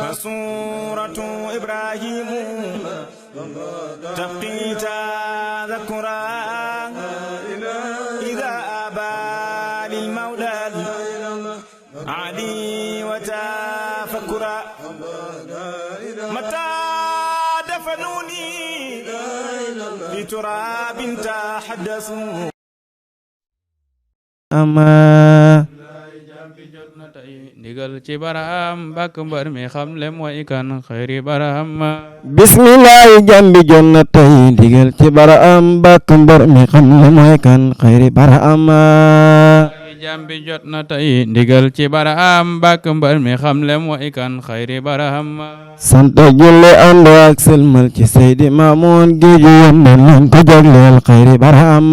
فسورة إبراهيم تبقي تذكرا إذا أبى للمولى علي وتفكرا متى دفنوني في تراب تحدثوا ndigal ci baraham bàkk mbar mi xam le mooy kan xayri baraham bismillahi jambi jot na tey ndigal ci baraham bàkk mbar mi xam le mooy kan xayri baraham jambi jot na tey ndigal ci baraham bàkk mbar mi xam le mooy kan xayri baraham sant julle ànd ak selmal ci Seydi Mamoun géeju yónneen lañ ko jagleel xayri baraham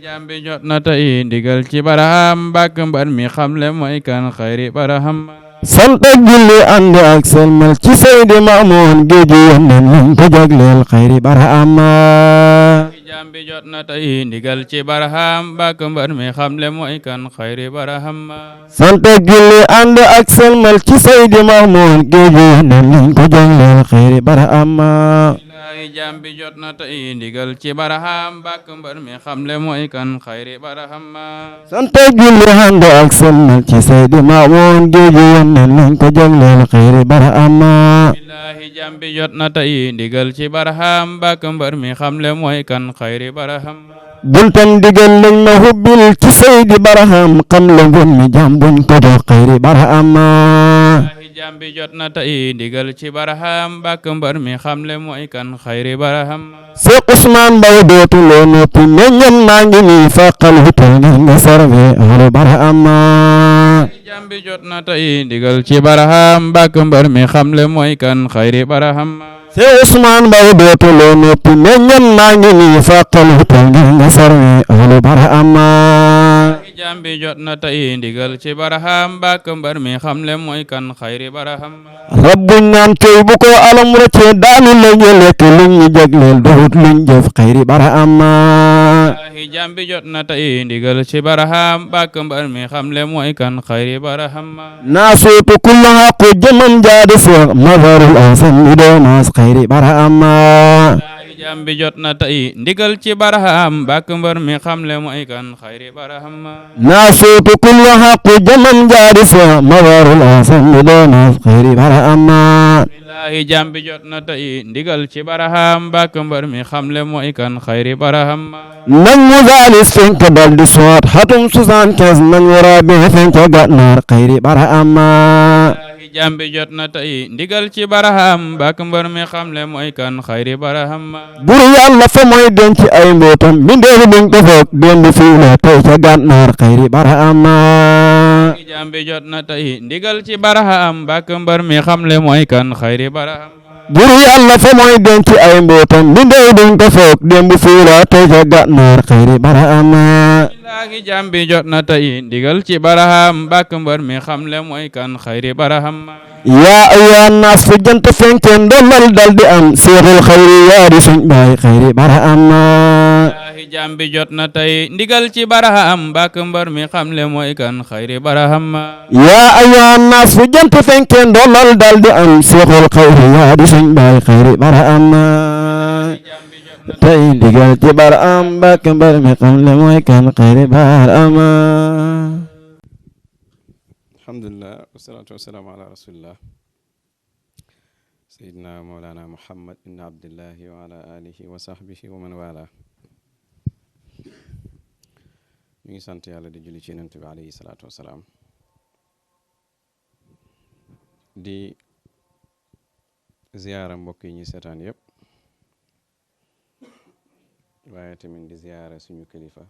jambi jot na tey ndigal ci baraham bàkk mbar mi xam le mooy kan xayri baraham sant julli ànd ak selmal ci Seydi Mamoun géeju yónneen lañ ko jagleel xayri baraham jambi jot na tey ndigal ci baraham bàkk mbar mi xam le mooy kan xayri baraham sant julli ànd ak selmal ci Seydi Mamoun géeju yónneen lañ ko jagleel xayri baraham jambi jot na tey ndigal ci baraham bàkk mbar mi xam le mooy kan xayri baraham sant julli ànd ak selmal ci Seydi Mamoun géeju yónneen lañ ko jagleel xayri baraham billahi jambi jot na tey ndigal ci baraham bàkk mbar mi xam le mooy kan xayri baraham buntam digal lañ ma hubbil ci Seydi baraham xam le ngon mi jam buñ ko jox xayri baraham jambi jot na tey ndigal ci baraham bàkk mbar mi xam le mooy kan xayri baraham Seex Usmaan Mbaw dootuloo noppi meññan maa ngi nii fàqal hutal ngir nga sarve ahlu baraham jambi jot na tey ndigal ci baraham bàkk mbar mi xam le mooy kan xayri baraham Seex Usmaan Mbaw dootuloo noppi meññan maa ngi nii fàqal hutal ngir nga sarve ahlu baraham jambi jot na tey ndigal ci baraham bàkk mbar mi xam le mooy kan xayri baraham rabbuñ naan tey bu ko alam rëcce daanu la ñu lekk luñ ñu jagleel doxut luñ jëf xayri baraham jambi jot na tey ndigal ci baraham bàkk mbar mi xam le mooy kan xayri baraham naa suutu kullu haqu jëman jaadi seex mazarul asan mi doonaas xayri baraham jambi jot na tey ndigal ci baraham bàkk mbar mi xam le mooy kan xayri baraham naa suutu kullu haqu jëman jaadi seex mazarul asan mi doonaas xayri baraham billahi jambi jot na tey ndigal ci baraham bàkk mbar mi xam le mooy kan xayri baraham nañ mu zaalis fenk dal di soot xatum 75 nañ wara be fenk gànnaar xayri baraham jambi jot na tey ndigal ci baraham bàkk mbar mi xam le mooy kan xayri baraham buru yàlla fa mooy denc ay mbootam mbindeefi duñ ko foog dendu fii la tey ca gànnaar xayri baraham jambi jot na tey ndigal ci baraham bàkk mbar mi xam le mooy kan xayri baraham buru yàlla fa mooy denc ay mbootam mbindeefi duñ ko foog dendu fii la tey ca gànnaar xayri baraham billahi jambi jot na tey ndigal ci baraham bàkk mbar mi xam le mooy kan xayri baraham yaa ayyuhan naas fu jant fenke ndolal dal di am seexul xayri yaa di suñ baay xayri baraham jambi jot na tey ndigal ci baraham bàkk mbar mi xam le mooy kan xayri baraham yaa ayyuhan naas fu jant fenke ndolal dal di am seexul xayri yaa di suñ baay xayri baraham tey ndigal ci baraham bàkk mbar mi xam le mooy kan xayri baraham alhamdulillah wassalatu wassalamu ala rasulillah sayyidina mawlana muhammad ibn abdillahi wa ala alihi wa sahbihi wa man wala ñu ngi sant yàlla di julli ci yonent bi alayhi salatu wassalaam di ziyaara mbokk yi ñi seetaan yëpp waaye tamit di ziyaara suñu kilifa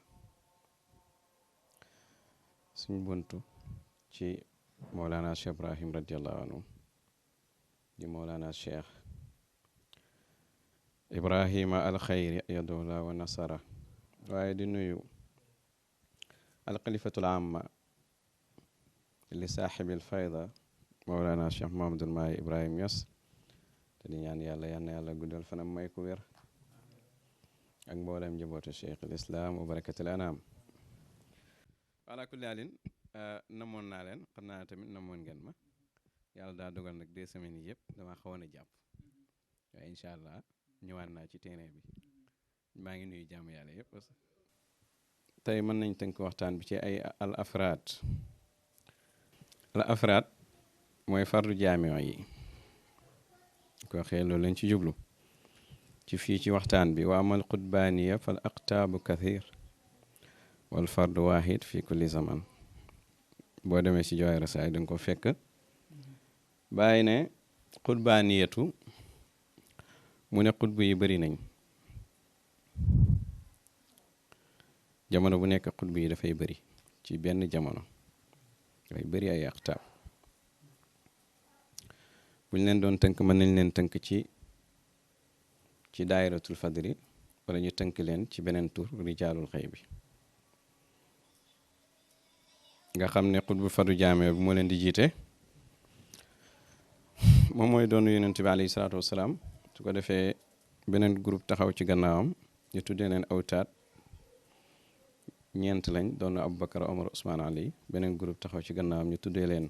suñu buntu ci Mawlana Cheikh Ibrahim radiallahu anhu di Mawlana Cheikh Ibrahima alxayri yadula wa nasara waaye di nuyu alxalifatul amma li saaxibil fayda Mawlana Cheikh Mahamadul Mahi Ibrahim Niass te di ñaan yàlla yal na yàlla guddal fanam may ku wér ak mboolem njabootu Cheikh al Islam wa barakatul anam ala kulli halin namoon naa leen xam naa tamit namoon ngeen ma yàlla daa dogal nag 2 semaines yi yëpp dama xawoon a jàpp waaye incha allah ñëwaat naa ci terrain bi maa ngi nuyu jàmm yàlla yëpp tey mën nañ tënk waxtaan bi ci ay al afraad mooy fardu jaamio yi ko waxee loolu lañ ci jublu ci fii ci waxtaan bi wa amal qutbaaniya fal aqtaabu kathir wal fardu wahid fi kulli zaman boo demee ci Jawaahir Rasaa'il danga ko fekk bàyyi ne qutbaaniyatu mu ne xutbu yi bëri nañ jamono bu nekk xutbu yi dafay bëri ci benn jamono dafay bëri ay aqtaab buñ leen doon tënk mën nañ leen tënk ci daayiratul fadri wala ñu tënk leen ci beneen tur rijaalul xëy bi nga xam ne xutbu fardu jaame bi moo leen di jiite moom mooy doon yonent bi alayhi salaatu wasalaam su ko defee beneen groupe taxaw ci gannaawam ñu tuddee leen awtaat ñeent lañ doon Aboubacar Omar Ousmane Ali beneen groupe taxaw ci gannaawam ñu tuddee leen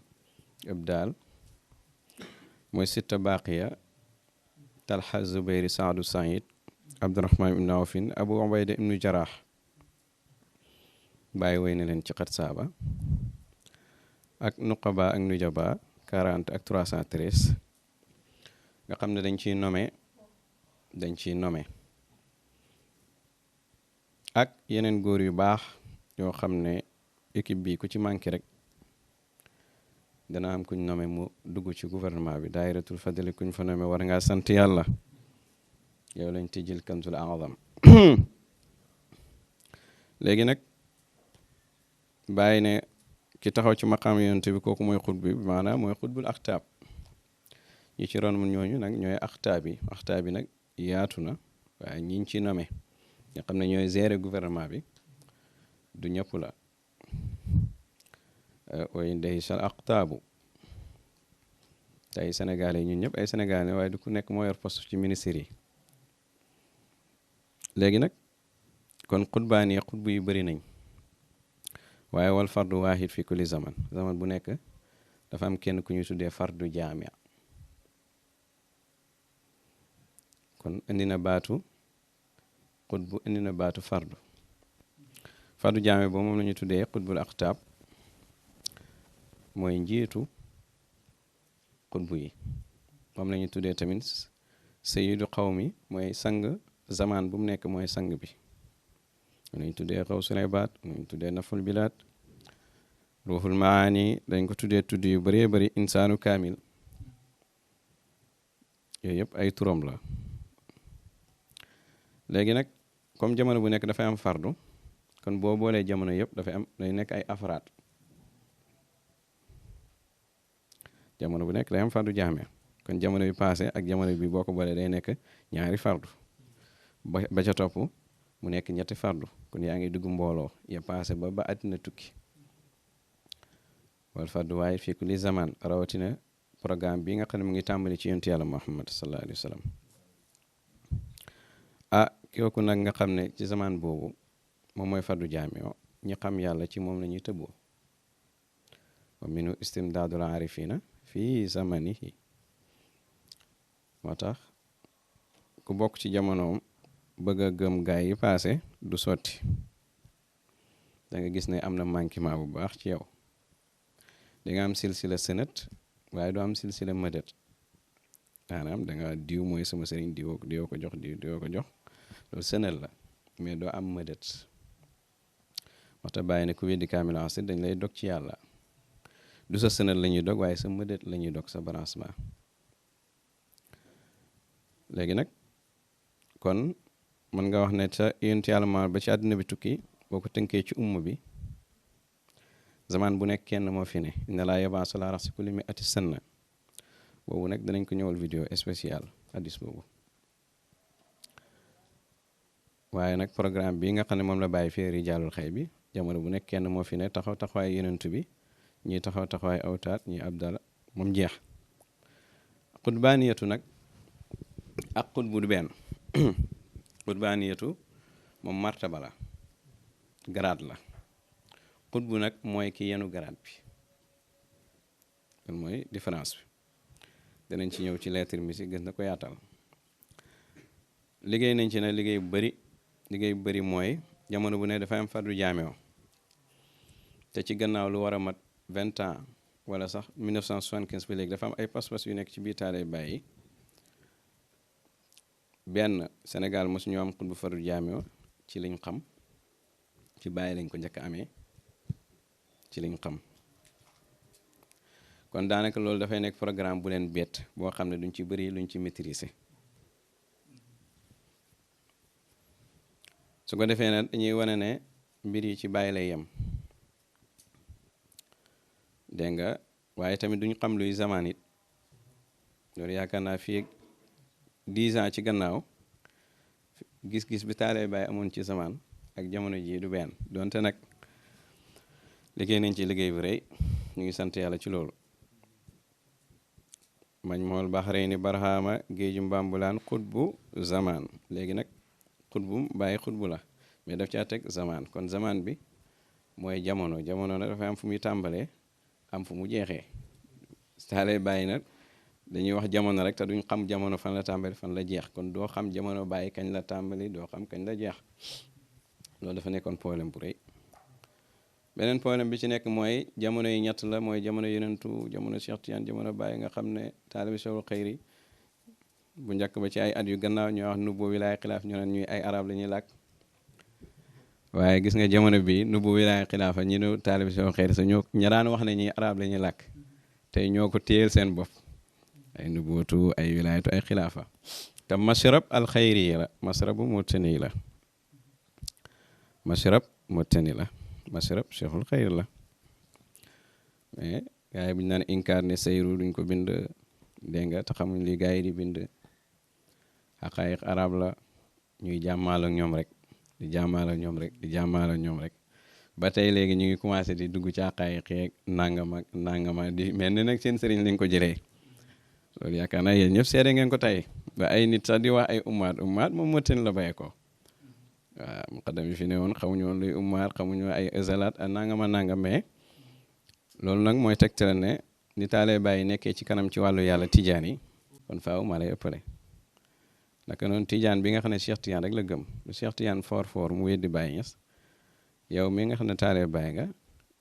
abdaal mooy sitta baqiya talha zubayri saadu saïd abdurahman ibnu awfin abu ubayda ibnu jaraax bàyyi woy na leen ci xat saaba ak nuqaba ak nujaba 40 ak 313 nga xam ne dañ ciy nommé ak yeneen góor yu baax yoo xam ne équipe bi ku ci manqué rek dana am kuñ nommé mu dugg ci gouvernement bi daayiratul fadli kuñ fa nommé war ngaa sant yàlla yow lañ tijjil kanzul azam léegi nag bàyyi ne ki taxaw ci maqaam yonent bi kooku mooy xutb bi maanaam mooy xutbul axtaab ñi ci ron mu ñooñu nag ñooy axtaab yi nag yaatu na waaye ñiñ ci nommé nga xam ne ñooy gérer gouvernement bi du ñëpp la way ndey sal aqtaabu tey sénégalais yi ñun ñëpp ay sénégalais waaye du ku nekk moo yor poste ci ministère yi léegi nag kon xutbaani xutbu yu bëri nañ waaye wal fardu waahid fi kulli zaman bu nekk dafa am kenn ku ñu tuddee fardu jaamia kon indi na baatu xutbu indi na baatu fardu jaamia boobu moom la ñu tuddee xutbul aqtaab mooy njiitu xutbu yi moom la ñu tuddee tamit sayyidu xawmi mooy sang zaman bu mu nekk mooy sang bi moom la ñu tuddee xawsul ibaad moom la ñu tuddee naful bilaad ruuxul maani dañ ko tuddee tudd yu bëree bëri insaanu kaamil yooyu yëpp ay turam la léegi nag comme jamono bu nekk dafay am fardu kon boo boolee jamono yëpp dafay am day nekk ay afraad jamono bu nekk day am fardu jaame kon jamono bi passé ak jamono bi boo ko boolee day nekk ñaari fardu ba ca topp mu nekk ñetti fardu kon yaa ngi dugg mbooloo ya passé ba àddina tukki wal fardu waaye fii kulli zaman rawatina programme bi nga xam ne mu ngi tàmbali ci yonent yàlla Muhammad sallallahu alayhi wa sallam kooku nag nga xam ne ci zaman boobu moom mooy fardu jaame ñi xam yàlla ci moom la ñuy tëbboo wa minu istimdaadul arifina fii zamanihi moo tax ku bokk ci jamonoom bëgg a gëm gaay yi paase du sotti da nga gis ne am na manquement bu baax ci yow di nga am silsila sënët waaye doo am silsila mëdët maanaam da nga diw mooy sama sëriñ diwoo ko jox loolu sënal la mais doo am mëdët waxta bàyyi ne ku weddi kaamil asid dañ lay dog ci yàlla du sa sënal la ñuy dog waaye sa mëdët la ñuy dog sa branchement léegi nag kon mën nga wax ne sa yonent yàlla ma ba ci àddina bi tukki boo ko tënkee ci umma bi zaman bu nekk kenn moo fi ne inna laa yab'asu alaa ra'si kulli mi'ati sanna boobu nag danañ ko ñëwal vidéo spécial hadis boobu waaye nag programme bi nga xam ne moom la bàyyi fii rijaalul xëy bi jamono bu nekk kenn moo fi ne taxaw taxawaay yonent bi ñii taxaw taxawaay awtaat ñii abdala moom jeex xutbaaniyatu nag ak xutbu du benn xutbaaniyatu moom martaba la grade la xutbu nag mooy ki yenu grade bi kon mooy différence bi danañ ci ñëw ci lettre mi si gën na ko yaatal liggéey nañ ci nag liggéey bu bëri mooy jamono bu ne dafa am fardu jaameo te ci gannaaw lu war a mat 20 ans wala sax 1975 ba léegi dafa am ay pas-pas yu nekk ci biir taalay Baay yi benn Sénégal mosuñu am xutbu fardu jaameo ci liñ xam ci Baay lañ ko njëkk a amee ci liñ xam kon daanaka loolu dafay nekk programme bu leen bett boo xam ne duñ ci bëri luñ ci maîtriser su ko defee nag dañuy wane ne mbir yi ci Baay lay yem dégg nga waaye tamit duñ xam luy zamaan it loolu yaakaar naa fii 10 ans ci gannaaw gis-gis bi taalay Baay amoon ci zamaan ak jamono jii du benn donte nag liggéey nañ ci liggéey bu rëy ñu ngi sant yàlla ci loolu mañ mool Baxrayni barhama géeju mbambulaan xutbu zamaan léegi nag xutbu Baay xutbu la mais daf caa teg zamaan kon zamaan bi mooy jamono nag dafay am fu muy tàmbalee am fu mu jeexee taalay Baay nag dañuy wax jamono rek te duñ xam jamono fan la tàmbali fan la jeex kon doo xam jamono Baay kañ la tàmbali doo xam kañ la jeex loolu dafa nekkoon problème bu rëy beneen problème bi ci nekk mooy jamono yi ñett la mooy jamono yonentu jamono Cheikh Tidiane jamono Baay nga xam ne taalibi Cheikhul Xayri bu njëkk ba ci ay at yu gannaaw ñoo wax nubbu wilaaya xilaaf ñu ne ñuy ay arab la ñuy làkk waaye gis nga jamono bi nubbu wilaaya xilaafa ñi nu taalibi Cheikhul Xayri sa ñoo ña daan wax ne ñi arab la ñuy làkk tey ñoo ko téyel seen bopp ay nubbuwatu ay wilaayatu ay xilaafa te mashrab al xayri la mashrabu mutani la mashrab mutani la mashrab Cheikhul Xayri la mais gars yi bu ñu naan incarné sayru duñ ko bind dégg nga te xamuñ li gars yi di bind xaqaayiq arab la ñuy jàmmaal ak ñoom rek di jàmmaal ak ñoom rek di jàmmaal ak ñoom rek ba tey léegi ñu ngi commencé di dugg ci xaqaayiq yeeg nangama di mel ni nag seen sëriñ lañ ko jëlee loolu yaakaar naa yéen ñëpp seede ngeen ko tey ba ay nit sax di wax ay ummaat moom motten la bayee ko waaw muqaddam yi fi ne woon xamuñu woon luy ummaat xamuñu ay ëzalaat a nangam mais loolu nag mooy tegtale ne ni taalee Baay nekkee ci kanam ci wàllu yàlla tijaan yi kon faaw maa lay ëppale naka noonu tijaan bi nga xam ne Cheikh Tidiane rek la gëm lu Cheikh Tidiane fort mu weddi Baay Ñas yow mi nga xam ne taalee Baay nga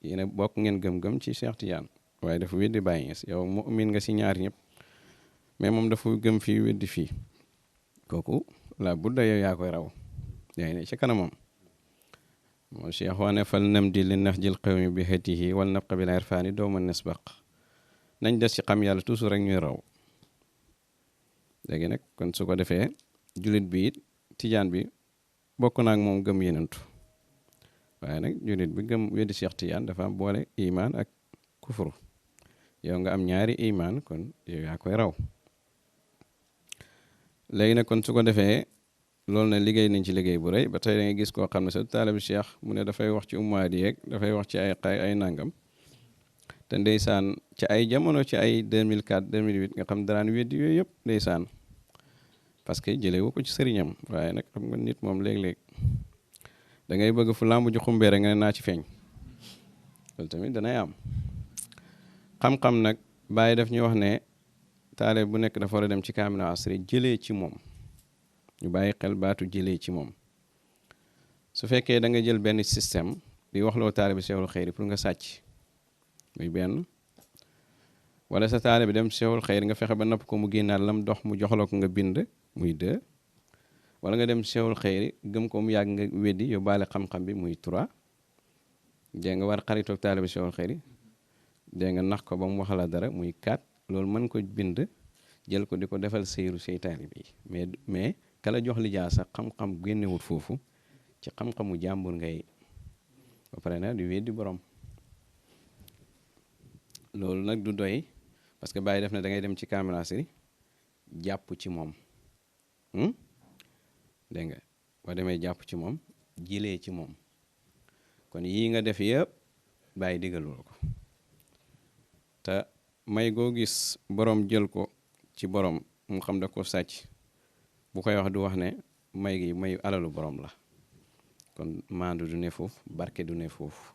yéen bokk ngeen gëm-gëm ci Cheikh Tidiane waaye dafa weddi Baay Ñas yow mu'min nga si ñaar ñëpp mais moom dafa gëm fii weddi fii kooku la budda yow yaa koy raw yaa ngi ne ci kanamam moo Cheikh wane fal nam di li nax jil qawmi bi hatihi wal nabqa bil irfani dooma nisbaq nañ des ci xam yàlla toujours rek ñuy raw léegi nag kon su ko defee julit bi it tijaan bi bokk naag moom gëm yenentu waaye nag julit bi gëm weddi Cheikh Tidiane dafa am boole iman ak kufru yow nga am ñaari iman kon yow yaa koy raw léegi nag kon su ko defee loolu ne liggéey nañ ci liggéey bu rëy ba tey da ngay gis koo xam ne sa taalibi Cheikh mu ne dafay wax ci ummaat yeeg dafay wax ci ay nangam te ndeysaan ci ay jamono ci ay 2004 2008 nga xam daraan weddi yooyu yëpp ndeysaan parce que jëlee wu ko ci sëriñam waaye nag xam nga nit moom léeg-léeg da ngay bëgg fu làmb ju xumbee rek nga ne naa ci feeñ loolu tamit danay am xam-xam nag Baay daf ñu wax ne taalib bu nekk dafa war a dem ci kaamil asri jëlee ci moom ñu bàyyi xel baatu jëlee ci moom su fekkee da nga jël benn système di wax loo taalibi Cheikhul Xayri pour nga sàcc muy benn wala sa taalibi dem Cheikhul Xayri nga fexe ba napp ko mu génnaat lam dox mu joxaloo ko nga bind muy 2 wala nga dem Cheikhul Xayri gëm ko mu yàgg nga weddi yóbbaale xam-xam bi muy 3 dégg nga war xaritoog taalibi Cheikhul Xayri dégg nga nax ko ba mu wax la dara muy 4 loolu mën ko bind jël ko di ko defal seyru say taalibi mais kala jox lijaa sax xam-xam génnewut foofu ci xam-xamu jàmbur ngay ba pare nag di weddi borom loolu nag du doy parce que Baay def na da ngay dem ci kaamil asri jàpp ci moom dégg nga boo demee jàpp ci moom jëlee ci moom kon yii nga def yëpp Baay digalul ko te may goo gis borom jël ko ci borom mu xam da ko sàcc bu koy wax du wax ne may gi mayu alalu borom la kon maandu du ne foofu barke du ne foofu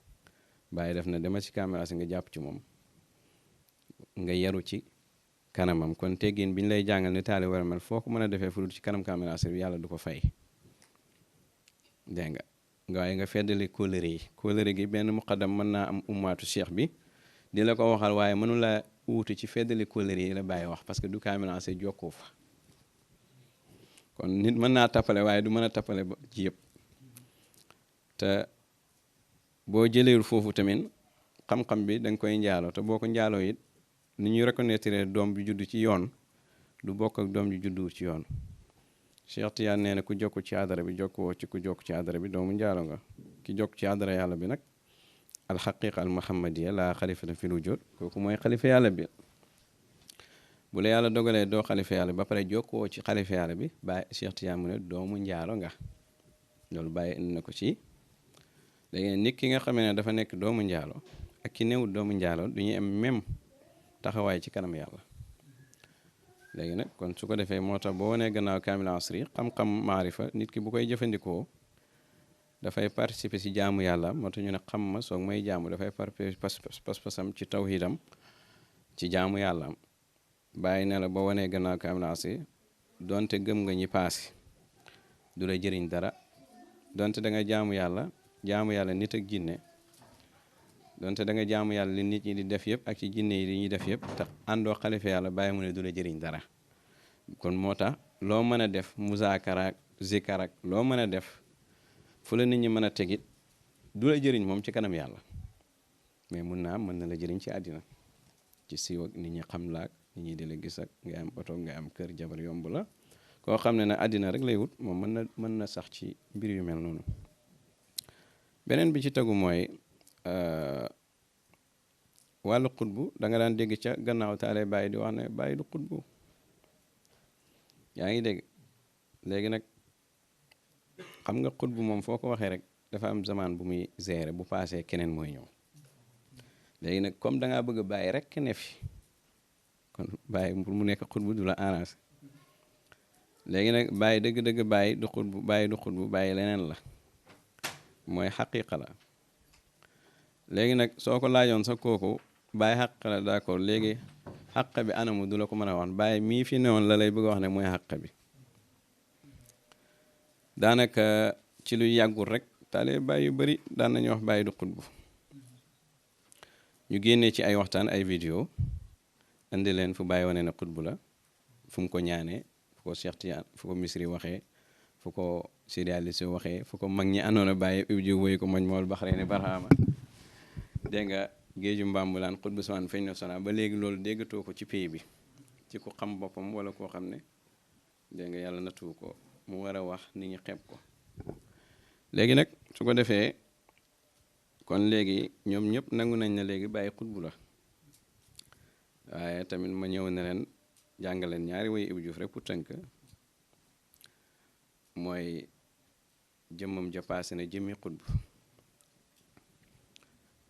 Baay def na dema ci caméra si nga jàpp ci moom nga yaru ci kanamam kon teggin biñ lay jàngal ni taalibe war a mel foo ko mën a defee fu dul ci kanam kaamil asri bi yàlla du ko fay dégg nga waaye nga feddali kóllëre yi kóllëre gi benn muqaddam mën naa am ummaatu cheikh bi di la ko waxal waaye mënu la wuutu ci feddali kóllëre yi la bàyyi wax parce que du kaamil asri jokkoo fa kon nit mën naa tappale waaye du mën a tappale ba ci yëpp te boo jëleewul foofu tamit xam-xam bi da nga koy njaaloo te boo ko njaaloo it ni ñuy reconnaître doom bi juddu ci yoon du bokk ak doom ji juddu ci yoon Cheikh Tidiane nee na ku jokk ci adara bi jokkoo ci ku jokk ci adara bi doomu njaalo nga ki jokk ci adara yàlla bi nag alxaqiqa al muhammadiya la xalifata fil wujud kooku mooy xalifa yàlla bi bu la yàlla dogalee doo xalifa yàlla ba pare jokkoo ci xalifa yàlla bi Baye Cheikh Tidiane mu ne doomu njaalo nga loolu Baye indi na ko ci léegi nit ki nga xamee ne dafa nekk doomu njaalo ak ki newut doomu njaalo du ñuy am même taxawaay ci kanam yàlla léegi nag kon su ko defee moo tax boo wanee gannaaw kaamil asri xam-xam maarifa nit ki bu koy jëfandikoo dafay participer ci jaamu yàlla moo tax ñu ne xam ma soog may jaamu dafay pas-pasam ci tawhidam ci jaamu yàlla am bàyyi ne la boo wanee gannaaw kaamil asri donte gëm nga ñi paasi du la jëriñ dara donte da nga jaamu yàlla nit ak jinne donte da nga jaamu yàlla li nit ñi di def yëpp ak ci jinne yi li ñuy def yëpp te àndoo xalifa yàlla bàyyi mu ne du la jëriñ dara kon moo tax loo mën a def muzaakara ak zikar ak loo mën a def fu la nit ñi mën a tegit du la jëriñ moom ci kanam yàlla mais mun naa mën na la jëriñ ci àddina ci siiw ak nit ñi xam laak nit ñi di la gis ak nga am oto nga am kër jabar yomb la koo xam ne na àddina rek lay wut moom mën na sax ci mbir yu mel noonu beneen bi ci tegu mooy wàllu xutbu da nga daan dégg ca gannaaw taale bàyyi di wax ne bàyyi du xutbu yaa ngi dégg léegi nag xam nga xutbu moom foo ko waxee rek dafa am zaman bu muy gérer bu paasee keneen mooy ñëw léegi nag comme da ngaa bëgg a bàyyi rek ne fi kon bàyyi pour mu nekk xutbu du la arrangé léegi nag bàyyi dëgg-dëgg bàyyi du xutbu bàyyi leneen la mooy xaqiqa la léegi nag soo ko laajoon sa kooku bàyyi xaq la d'accord léegi xaq bi anamu du la ko mën a wax bàyyi mii fi newoon la lay bëgg a wax ne mooy xaq bi daanaka ci lu yàggul rek taale bàyyi yu bëri daan nañu wax bàyyi du xutbu ñu génnee ci ay waxtaan ay vidéo indi leen fu bàyyi wane ne xutbu la fu mu ko ñaanee fu ko Cheikh Tidiane fu ko Misri waxee fu ko Sidi Ali Si waxee fu ko mag ñi àndoon a bàyyi ibji woy ko mañ mool baxaree ne barxaama dégg nga géeju mbambulaan xutbu samaan feeñ na sona ba léegi loolu déggatoo ko ci pays bi ci ku xam boppam wala koo xam ne dégg nga yàlla nattu ko mu war a wax nit ñi xeeb ko léegi nag su ko defee kon léegi ñoom ñëpp nangu nañ ne léegi bàyyi xutbu la waaye tamit ma ñëw ne leen jàngaleen ñaari woy Ibou Diouf rek pour tënk mooy jëmmam ja paase na jëmmi xutbu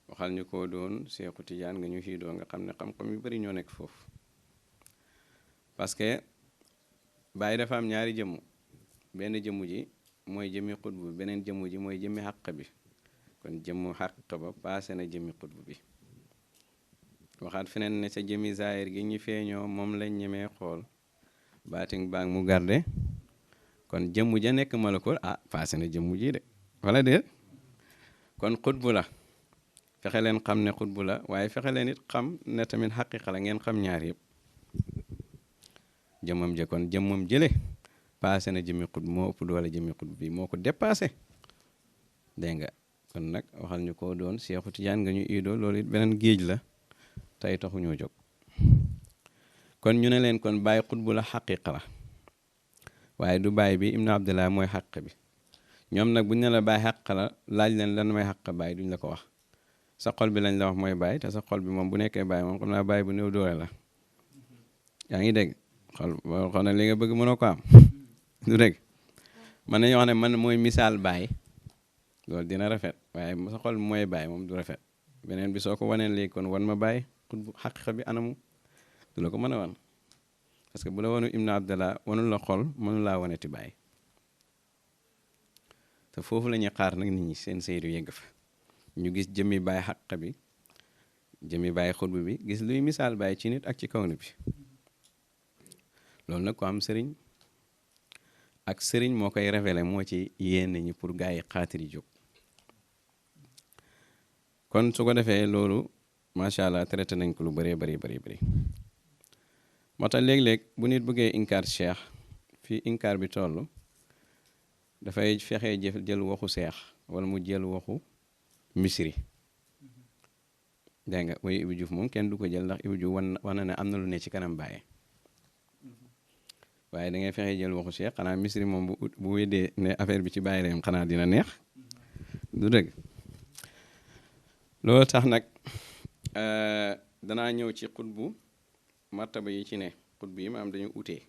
waxal ñu ko doon Seexu Tijaan nga ñu fii doon nga xam ne xam-xam yu bari ñoo nekk foofu parce que Baay dafa am ñaari jëmm benn jëmm ji mooy jëmmi xutbu beneen jëmm ji mooy jëmmi xàq bi kon jëmmu xàq ba paase na jëmmi xutbu bi waxaat feneen ne sa jëmmi zaahir gi ñu feeñoo moom lañ ñemee xool baating baang mu garde kon jëmm ja nekk malakul paase na jëmm ji de wala déet kon xutbu la fexe leen xam ne xutbu la waaye fexe leen it xam ne tamit xaqiqa la ngeen xam ñaar yëpp jëmmam ja kon jëmmam jële paase na jëmmi xutbu moo ëpp doole jëmmi xutbu bi moo ko dépassé dégg nga kon nag waxal ñu ko doon Seexu Tijaan nga ñu iidoo loolu it beneen géej la tey taxu ñoo jóg kon ñu ne leen kon bàyyi xutbu la xaqiqa la waaye du bàyyi bi Ibnu Abdullah mooy xaq bi ñoom nag buñ ne la bàyyi xaq la laaj leen lan mooy xaq bàyyi duñ la ko wax sa xol bi lañ la wax mooy bàyyi te sa xol bi moom bu nekkee bàyyi moom xam naa bàyyi bu néew doole la yaa ngi dégg xol na li nga bëgg mënoo ko am du dégg man nañu wax ne man mooy misaal bàyyi loolu dina rafet waaye sa xol bi mooy bàyyi moom du rafet beneen bi soo ko waneen léegi kon wan ma bàyyi xutbu xaqiqa bi anamu du la ko mën a wan parce que bu la wanu Ibnu Abdallah wanul la xol mënu laa waneti bàyyi te foofu la ñuy xaar nag nit ñi seen seydu yegg fa ñu gis jëmmi bàyyi xaqiqa bi jëmmi bàyyi xutbu bi gis luy misaal bàyyi ci nit ak ci kaw bi loolu nag ko am sëriñ ak sëriñ moo koy révélé moo ci yéene ñi pour gaa yi xaatir yi jóg kon su ko defee loolu macha allah traité nañ ko lu bëree bëri moo tax léeg-léeg bu nit bëggee inkaar cheikh fii inkaar bi toll dafay fexee jël waxu seex wala mu jël waxu misri dégg nga waaye Ibou Diouf moom kenn du ko jël ndax Ibou Diouf wan na ne am na lu ne ci kanam bàyyi waaye da ngay fexee jël waxu seex xanaa misri moom bu weddee ne affaire bi ci bàyyi reem xanaa dina neex du dëgg loolu tax nag danaa ñëw ci xutbu martaba yi ci ne xutbu yi maanaam dañu utee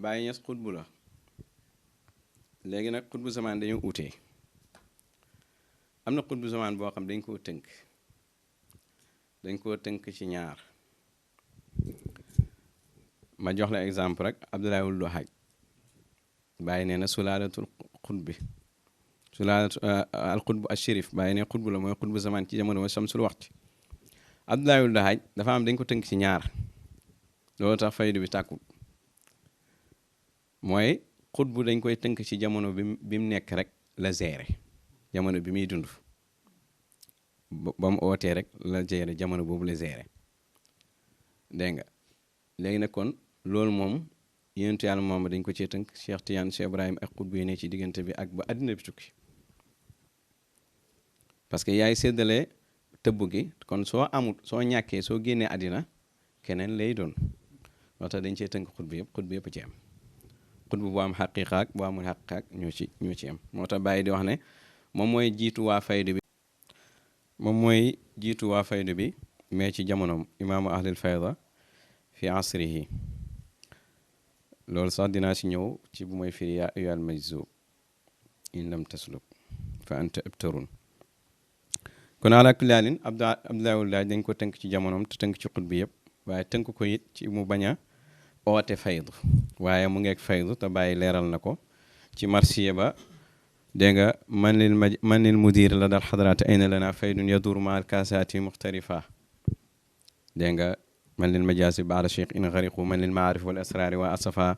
Baay Ñas xutbu la léegi nag xutbu zamaan dañu utee am na xutbu zamaan boo xam dañ koo tënk ci ñaar ma jox la exemple rek Abdoulaye Wuld Haj Baay nee na sulaalatul xutbi sulaalatu al xutbu al shérif Baay ne xutbu la mooy xutbu zamaan ci jamono wa samsul waxti Abdoulaye Wuld Haj dafa am dañ ko tënk ci ñaar loolu tax faydu bi tàkkul mooy xutbu dañ koy tënk ci jamono bi mu nekk rek la géré jamono bi muy dund ba mu ootee rek la géré jamono boobu la géré dégg nga léegi nag kon loolu moom yéentu yàlla moom dañ ko cee tënk Cheikh Tidiane Cheikh Ibrahim ak xutbu yi ne ci diggante bi ak ba àddina bi tukki parce que yaay séddale tëbb gi kon soo ñàkkee soo génnee àddina keneen lay doon moo tax dañ cee tënk xutbu yëpp ci am xutbu bu am xaqiqa ak bu amul xaqiqa ak ñoo ci am moo tax bàyyi di wax ne moom mooy jiitu waa faydu bi mais ci jamonoom imaamu ahlil fayda fi asrihi loolu sax dinaa ci ñëw ci bu mooy firi yaa ayyuhal majzub in lam tasluk fa anta abtarun kon ala kulli haalin Abdoulaye Wuld Haj dañ ko tënk ci jamonoom te tënk ci xutbu yëpp waaye tënk ko it ci mu bañ a oote faydu waaye mu ngeeg faydu te bàyyi leeral na ko ci marsiya ba dégg nga man lil mudir la dal xadaraat ayna lana faydun yadur ma al kaasaati muxtarifa dégg nga man lil majaasi baada cheikh in xariqu man lil maarif wal asraari wa asafa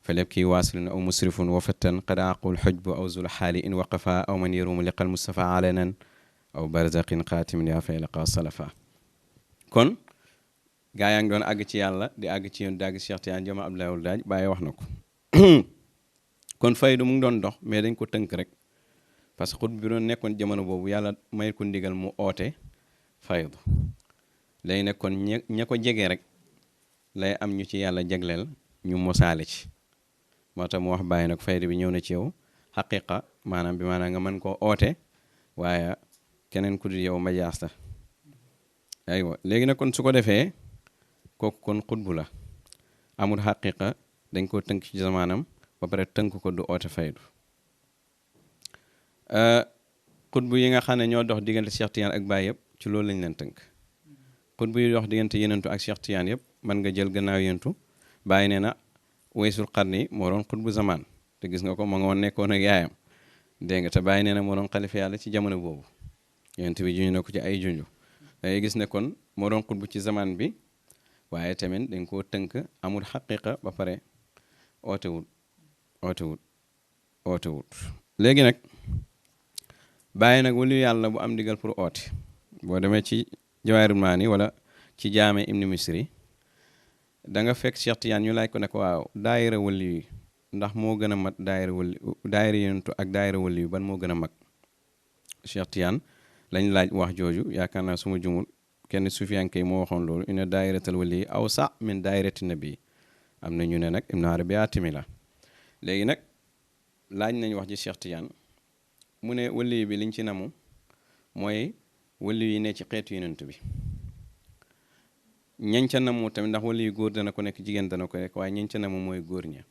fa lebki waasilun aw musrifun wa fattan qad aqul xujbu aw zul xaali in waqafa aw man yarumu liqal mustafa alanan aw barzaqin qaatimin yaa fay laqa salafa kon gaa yaa ngi doon àgg ci yàlla di àgg ci yoon di àgg ci Cheikh Tidiane Joma Abdoulaye Wuld Haj Baye wax na ko kon faydu mu ngi doon dox mais dañ ko tënk rek parce que xut bi doon nekkoon jamono boobu yàlla may ko ndigal mu oote faydu léegi nag kon ña ko jege rek lay am ñu ci yàlla jagleel ñu mosaale ci moo tax mu wax Baye nag faydu bi ñëw na ci yow xaqiqa maanaam bi maanaam nga mën koo oote waaye keneen ku dul yow majaas la aywa léegi nag kon su ko defee kooku kon xutbu la amul xaqiqa dañ ko tënk ci zamaanam ba pare tënk ko du oote faydu xutbu yi nga xam ne ñoo dox diggante Cheikh Tidiane ak Baye yëpp ci loolu lañ leen tënk xutbu yi dox diggante yenentu ak Cheikh Tidiane yëpp mën nga jël gannaaw yenentu Baye nee na waysul xarni moo doon xutbu zamaan te gis nga ko ma nga woon nekkoon ak yaayam dégg nga te Baye nee na moo doon xalifa yàlla ci jamono boobu yenent bi juñu na ko ci ay junju dangay gis ne kon moo doon xutbu ci zamaan bi waaye tamit dañ koo tënk amul xaqiqa ba pare ootewut léegi nag Baye nag waliyu yàlla bu am digal pour oote boo demee ci Jawaahirul Maani wala ci jaame Ibn Misri da nga fekk Cheikh Tidiane ñu laaj ko ne ko waaw daayira waliyu yi ndax moo gën a mat daayira yenentu ak daayira waliyu ban moo gën a mag Cheikh Tidiane lañ laaj wax jooju yaakaar naa suma jumul kenn sufiyanke yi moo waxoon loolu une daayiratal wali aw sa min daayirati nabi am na ñu ne nag Ibn Arabi atimi la léegi nag laaj nañ wax ji Cheikh Tidiane mu ne wali bi liñ ci namu mooy wali yi ne ci xeetu yenentu bi ñañ ca namu tamit ndax wali yu góor dana ko nekk jigéen dana ko nekk waaye ñañ ca namu mooy góor ña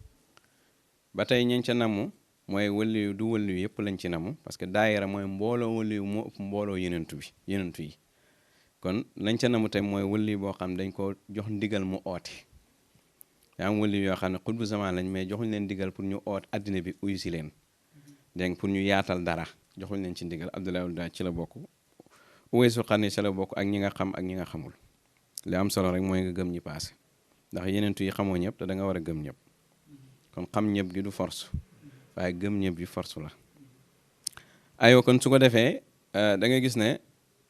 ba tey ñañ ca namu mooy waliyu du waliyu yëpp lañ ci namu parce que daayira mooy mbooloo waliyu moo ëpp mbooloo yenentu yi kon lañ ca namu tey mooy waliyu boo xam dañ ko jox ndigal mu oote yaa am waliyu yoo xam ne xutbu zamaan lañ mais joxuñ leen ndigal pour ñu oot addina bi uyu si leen dégg pour ñu yaatal dara joxuñ leen ci ndigal Abdoulaye Wuld Haj ci la bokk Uwaysul Qarni ci la bokk ak ñi nga xam ak ñi nga xamul li am solo rek mooy nga gëm ñi paase ndax yenentu yi xamoo ñëpp te da nga war a gëm ñëpp kon xam ñëpp gi du force waaye gëm ñëpp gi force la aywa kon su ko defee da nga gis ne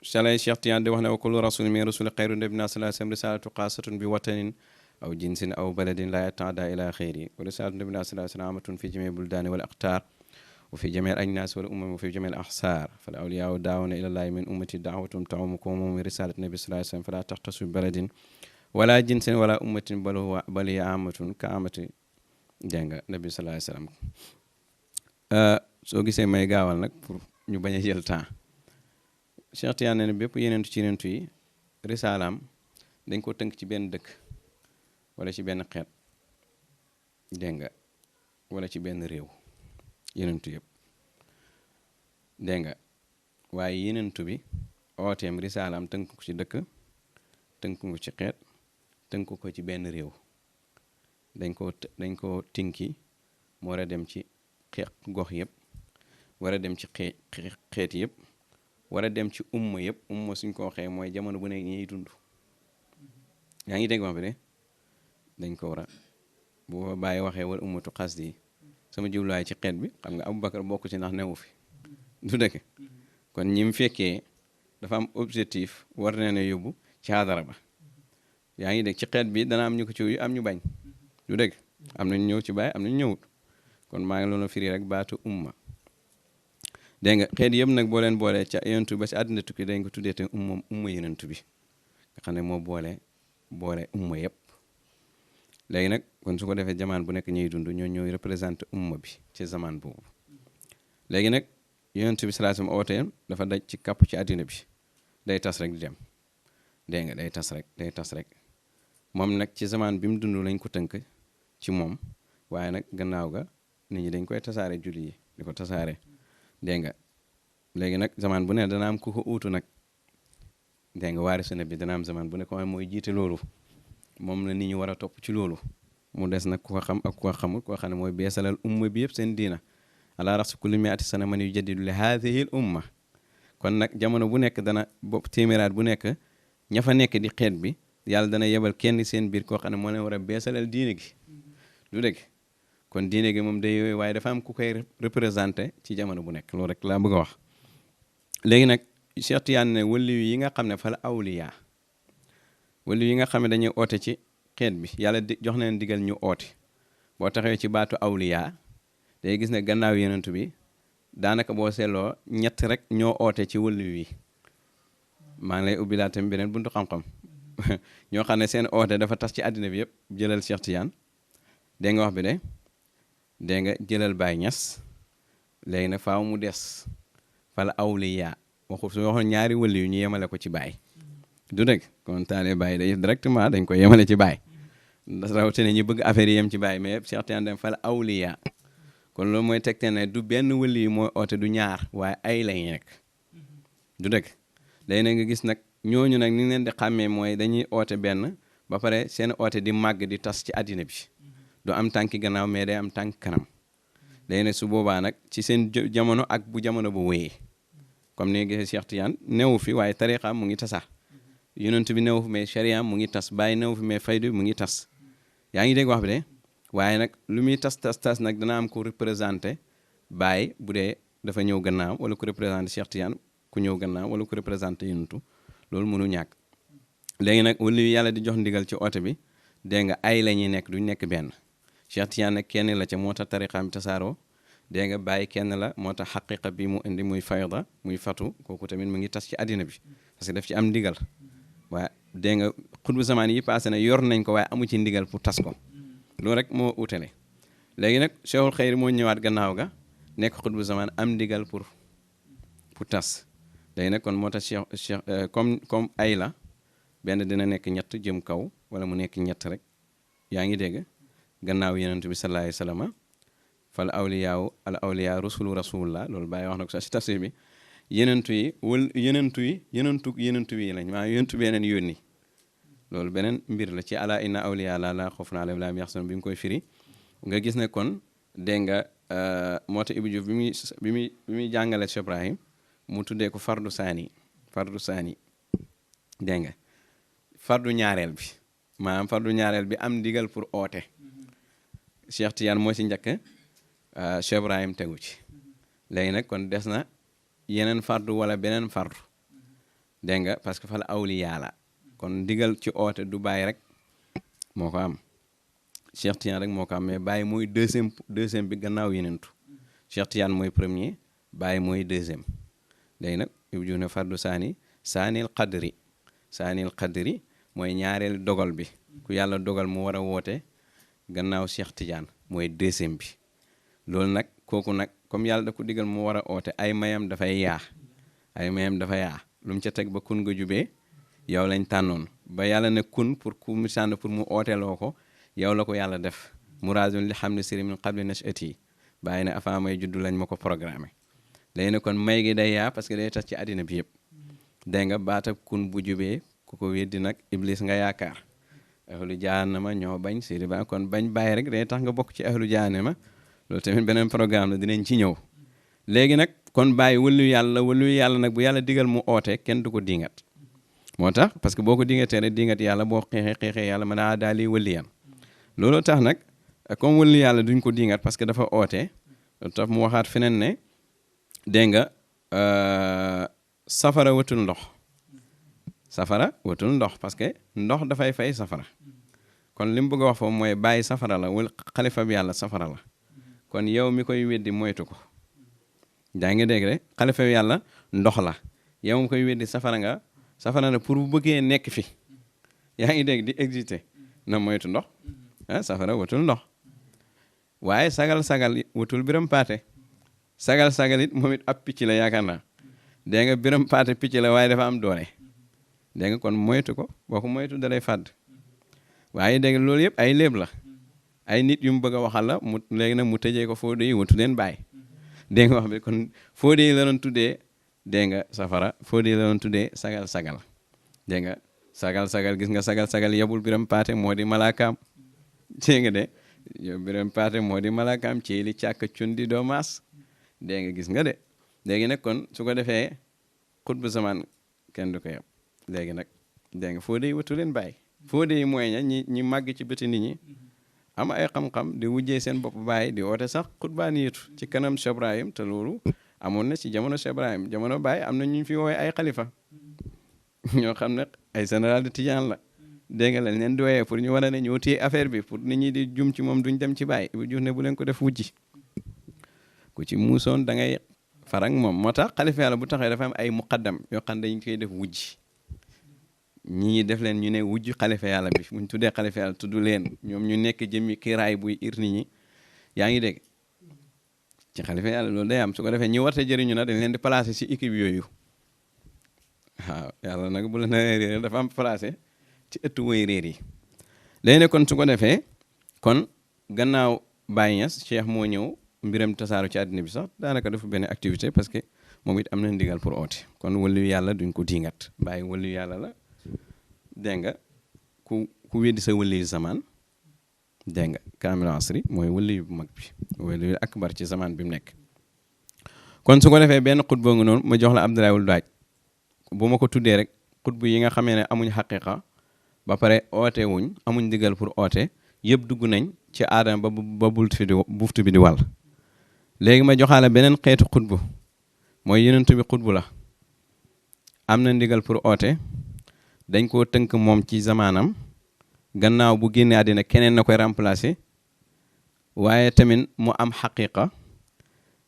chalay Cheikh Tidiane di wax ne wa kullu rasul min rasuli xayru nabina sallallahu alayhi wasallam risalatu xaasatun bi watanin aw jinsin aw baladin la yataada ila xayri wa risalatu nabina sallallahu alayhi wasallam amatun fi jami buldaani wal aqtaar wa fi jami al ajnaas wal umam wa fi jami al ahsaar fal awliyaa daawuna ila llahi min ummati daawatum ta'umukum min risalati nabi sallallahu alayhi wasallam fala taxtasu bi baladin wala jinsin wala ummatin bal hiya amatun ka amati dégg nga nabi sallallahu alayhi wasallam soo gisee may gaawal nag pour ñu bañ a jël temps Cheikh Tidiane ne bépp yenentu ci yenentu yi risalaam dañ ko tënk ci benn dëkk wala ci benn xeet dégg nga wala ci benn réew yenentu yëpp dégg nga waaye yenentu bi ooteem risalaam tënk ko ci dëkk tënk ko ci xeet tënk ko ci benn réew dañ ko tinki mu war a dem ci gox yëpp war a dem ci xeet yëpp war a dem ci umma yëpp umma suñ ko waxee mooy jamono bu nekk ñuy dund yaa ngi dégg wax bi de dañ ko war a bu bàyyi waxee wala ummatu xas di sama jubluwaay ci xeet bi xam nga Aboubacar bokk ci ndax newu fi du dëkk kon ñi mu fekkee dafa am objectif war na ne yóbbu ci xadara ba yaa ngi dégg ci xeet bi dana am ñu ko ci am ñu bañ du dëgg am nañ ñëw ci bàyyi am nañ ñëwut kon maa ngi loolu firi rek baatu umma dégg nga xeet yëpp nag boo leen boolee ca yenentu ba si àddina tukki dañ ko tuddee te umma yenentu bi nga xam ne moo boole umma yëpp léegi nag kon su ko defee jamaan bu nekk ñuy dund ñooy représenté umma bi ci zaman boobu léegi nag yenentu bi sallallahu alayhi wasallam ooteem dafa daj ci kàpp ci àddina bi day tas rek di dem dégg nga day tas rek moom nag ci zaman bi mu dund lañ ko tënk ci moom waaye nag gannaaw ga nit ñi dañ koy tasaare julli yi di ko tasaare dégg nga léegi nag zaman bu ne dana am ku ko uutu nag dégg nga waarisu nabi dana am zaman bu ne ko mooy jiite loolu moom la nit ñi war a topp ci loolu mu des nag ku ko xam ak ku ko xamul koo xam ne mooy beesalal umma bi yëpp seen diina ala rasu kulli mi'ati sana man yujaddidu li haadihi l umma kon nag jamono bu nekk dana bopp téeméeraat bu nekk ña fa nekk di xeet bi yàlla dana yebal kenn seen biir koo xam ne moo leen war a beesalal diine gi du dëgg kon diine gi moom day yooyu waaye dafa am ku koy représenté ci jamono bu nekk loolu rek laa bëgg a wax léegi nag Cheikh Tidiane ne waliyu yi nga xam ne fa la awliya waliyu yi nga xam ne dañuy oote ci xeet bi yàlla jox na leen digal ñu oote boo taxawee ci baatu awliya day gis ne gannaaw yenentu bi daanaka boo seetloo ñett rek ñoo oote ci waliyu yi maa ngi lay ubbi laa tamit beneen buntu xam-xam ñoo xam ne seen oote dafa tas ci àddina bi yëpp jëlal Cheikh Tidiane dégg nga wax bi de dégg nga jëlal Baye Niass léegi nag faaw mu des fala awliya waxu su waxoon ñaari wëli yu ñu yemale ko ci Baye du dëgg kon taale Baye day directement dañ ko yemale ci Baye rawatina ñi bëgg affaire yi yem ci Baye mais Cheikh Tidiane dem fala awliya kon loolu mooy tegte ne du benn wëli yu mooy oote du ñaar waaye ay lañ nekk du dëgg léegi nag nga gis nag ñooñu nag ni leen di xàmmee mooy dañuy oote benn ba pare seen oote di màgg di tas ci àddina bi du am tànki gannaaw mais day am tànk kanam léegi nag su boobaa nag ci seen jamono ak bu jamono bu wéyee comme ni nga gisee Cheikh Tidiane newu fi waaye tariqa mu ngi tasax yonent bi newu fi mais charia mu ngi tas Baye newu fi mais faydu bi mu ngi tas yaa ngi dégg wax bi de waaye nag lu muy tas nag dana am ku représenté Baye bu dee dafa ñëw gannaaw wala ku représenté Cheikh Tidiane ku ñëw gannaaw wala ku représenté yonentu loolu mënu ñàkk léegi nag wala yàlla di jox ndigal ci oote bi dégg nga ay la ñuy nekk duñ nekk benn Cheikh Tidiane nag kenn la ca moo tax tariqaam tasaaroo dégg nga Baye kenn la moo tax xaqiqa bi mu indi muy fayda muy fatu kooku tamit mu ngi tas ci àddina bi parce que daf ci am ndigal waaye dégg nga xutbu zamaan yi passé na yor nañ ko waaye amu ci ndigal pour tas ko loolu rek moo utale léegi nag Cheikhul Xayri moo ñëwaat gannaaw ga nekk xutbu zamaan am ndigal pour tas léegi nag kon moo tax cheikh comme ay la benn dina nekk ñett jëm kaw wala mu nekk ñett rek yaa ngi dégg gannaaw yenentu bi sallallahu alayhi wasallam fal awliyaaw al awliyaa rusulu rasulullah loolu bàyyi wax na ko sax si tafsir bi yenentu yi wala yenentu yi lañ maa yenentu bi yeneen yónni loolu beneen mbir la ci ala inna awliyaa laa xawfun alayhim wa laa hum yaxzanun bi mu koy firi nga gis ne kon dégg nga moo tax Ibou Diouf bi muy jàngale Cheikh Ibrahim mu tuddee ko fardu saani dégg nga fardu ñaareel bi maanaam fardu ñaareel bi am ndigal pour oote Cheikh Tidiane moo ci njëkk Cheikh Ibrahim tegu ci léegi nag kon des na yeneen fardu wala beneen fardu dégg nga parce que fa la awliyaa la kon ndigal ci oote du bàyyi rek moo ko am Cheikh Tidiane rek moo ko am mais bàyyi mooy deuxième bi gannaaw yenentu Cheikh Tidiane mooy premier bàyyi mooy deuxième léegi nag yu june fardu saanil qadri mooy ñaareel dogal bi ku yàlla dogal mu war a woote gannaaw Cheikh Tidiane mooy deuxième bi loolu nag kooku nag comme yàlla da ko digal mu war a oote ay mayam dafay yaa lu mu ca teg ba kun nga jubee yow lañ tànnoon ba yàlla ne kun pour ku mu sànn pour mu ooteloo ko yow la ko yàlla def muraadun li xam ne siri min qabli nachati bàyyi ne avant may juddu lañ ma ko programmé léegi ne kon may gi day yaa parce que day tas ci àddina bi yëpp dégg nga baata kun bu jubee ku ko weddi nag iblis nga yaakaar ahlu jahannama ñoo bañ siri ba kon bañ bàyyi rek day tax nga bokk ci ahlu jahannama loolu tamit beneen programme la dinañ ci ñëw léegi nag kon bàyyi wëllu yàlla nag bu yàlla digal mu oote kenn du ko dingat moo tax parce que boo ko dingatee rek dingat yàlla boo xeexee yàlla mën a daal di wëlli yan looloo tax nag comme wëllu yàlla duñ ko dingat parce que dafa oote loolu tax mu waxaat feneen ne dégg nga safara wëtul ndox parce que ndox dafay fay safara kon li mu bëgg a wax foofu mooy bàyyi safara la wala xalifa bi yàlla safara la kon yow mi koy weddi moytu ko daa ngi dégg rek xalifa bi yàlla ndox la yow mi koy weddi safara na pour bu bëggee nekk fi yaa ngi dégg di exister na moytu ndox safara wutul ndox waaye sagal wutul biram paate sagal it moom it ab picc la yaakaar naa dégg nga biram paate picc la waaye dafa am doole dégg nga kon moytu ko boo ko moytu dalay fàdd waaye dégg nga loolu yëpp ay léeb la ay nit yu mu bëgg a waxal la mu léegi nag mu tëjee ko foo yi wutu leen bàyyi dégg nga wax bi kon foo yi la doon tuddee dégg nga safara foo yi la doon tuddee sagal dégg nga sagal gis nga sagal yabul biram paate moo di malaakaam dégg nga de yow biram paate moo di malaakaam ci li càkk cundi doo maas dégg nga gis nga de léegi nag kon su ko defee xutbu zaman kenn du ko yab léegi nag dégg nga foo yi wutu leen bàyyi foo yi mooy ñi màgg ci bëti nit ñi am ay xam-xam di wujjee seen bopp bàyyi di oote sax xutbaaniyatu ci kanam Cheikh Ibrahim te loolu amoon na ci jamono Cheikh Ibrahim jamono bàyyi am na ñu fi woowee ay xalifa ñoo xam ne ay général de Tidiane la dégg nga lañ leen di woowee pour ñu war a ne ñoo téye affaire bi pour nit ñi di jum ci moom duñ dem ci bàyyi bu jur ne bu leen ko def wujji ku ci muusoon da ngay farang moom moo tax xalifa yàlla bu taxee dafa am ay muqaddam yoo xam dañ koy def wujji ñii def leen ñu ne wujj xalifa yàlla bi buñ tuddee xalifa yàlla tudd leen ñoom ñu nekk jëmmi kiiraay buy ir nit ñi yaa ngi dégg ci xalifa yàlla loolu day am su ko defee ñi warte jëriñu na dañ leen di placer ci équipe yooyu waaw yàlla nag bu la na réer dafa am placé ci ëttu woy réer yi léegi ne kon su ko defee kon gannaaw Baye Niass Cheikh moo ñëw mbiram tasaaru ci àddina bi sax daanaka dafa benn activité parce que moom it am na ndigal pour oote kon waliyu yàlla duñ ko diingat Baye waliyu yàlla la dégg nga ku weddi sa waliyu zaman dégg nga kaamil asri mooy waliyu bu mag bi waliyu akbar ci zaman bi mu nekk kon su ko defee benn xutba nga noonu ma jox la Abdoulaye Wul Daaj bu ma ko tuddee rek xutbu yi nga xamee ne amuñ xaqiqa ba pare oote wuñ amuñ ndigal pour oote yëpp dugg nañ ci aadama ba buftu bi di wàll léegi ma joxaale beneen xeetu xutbu mooy yenentu bi xutbu la am na ndigal pour oote dañ koo tënk moom ci zamaanam gannaaw bu génnee àddina keneen na koy remplacer waaye tamit mu am xaqiqa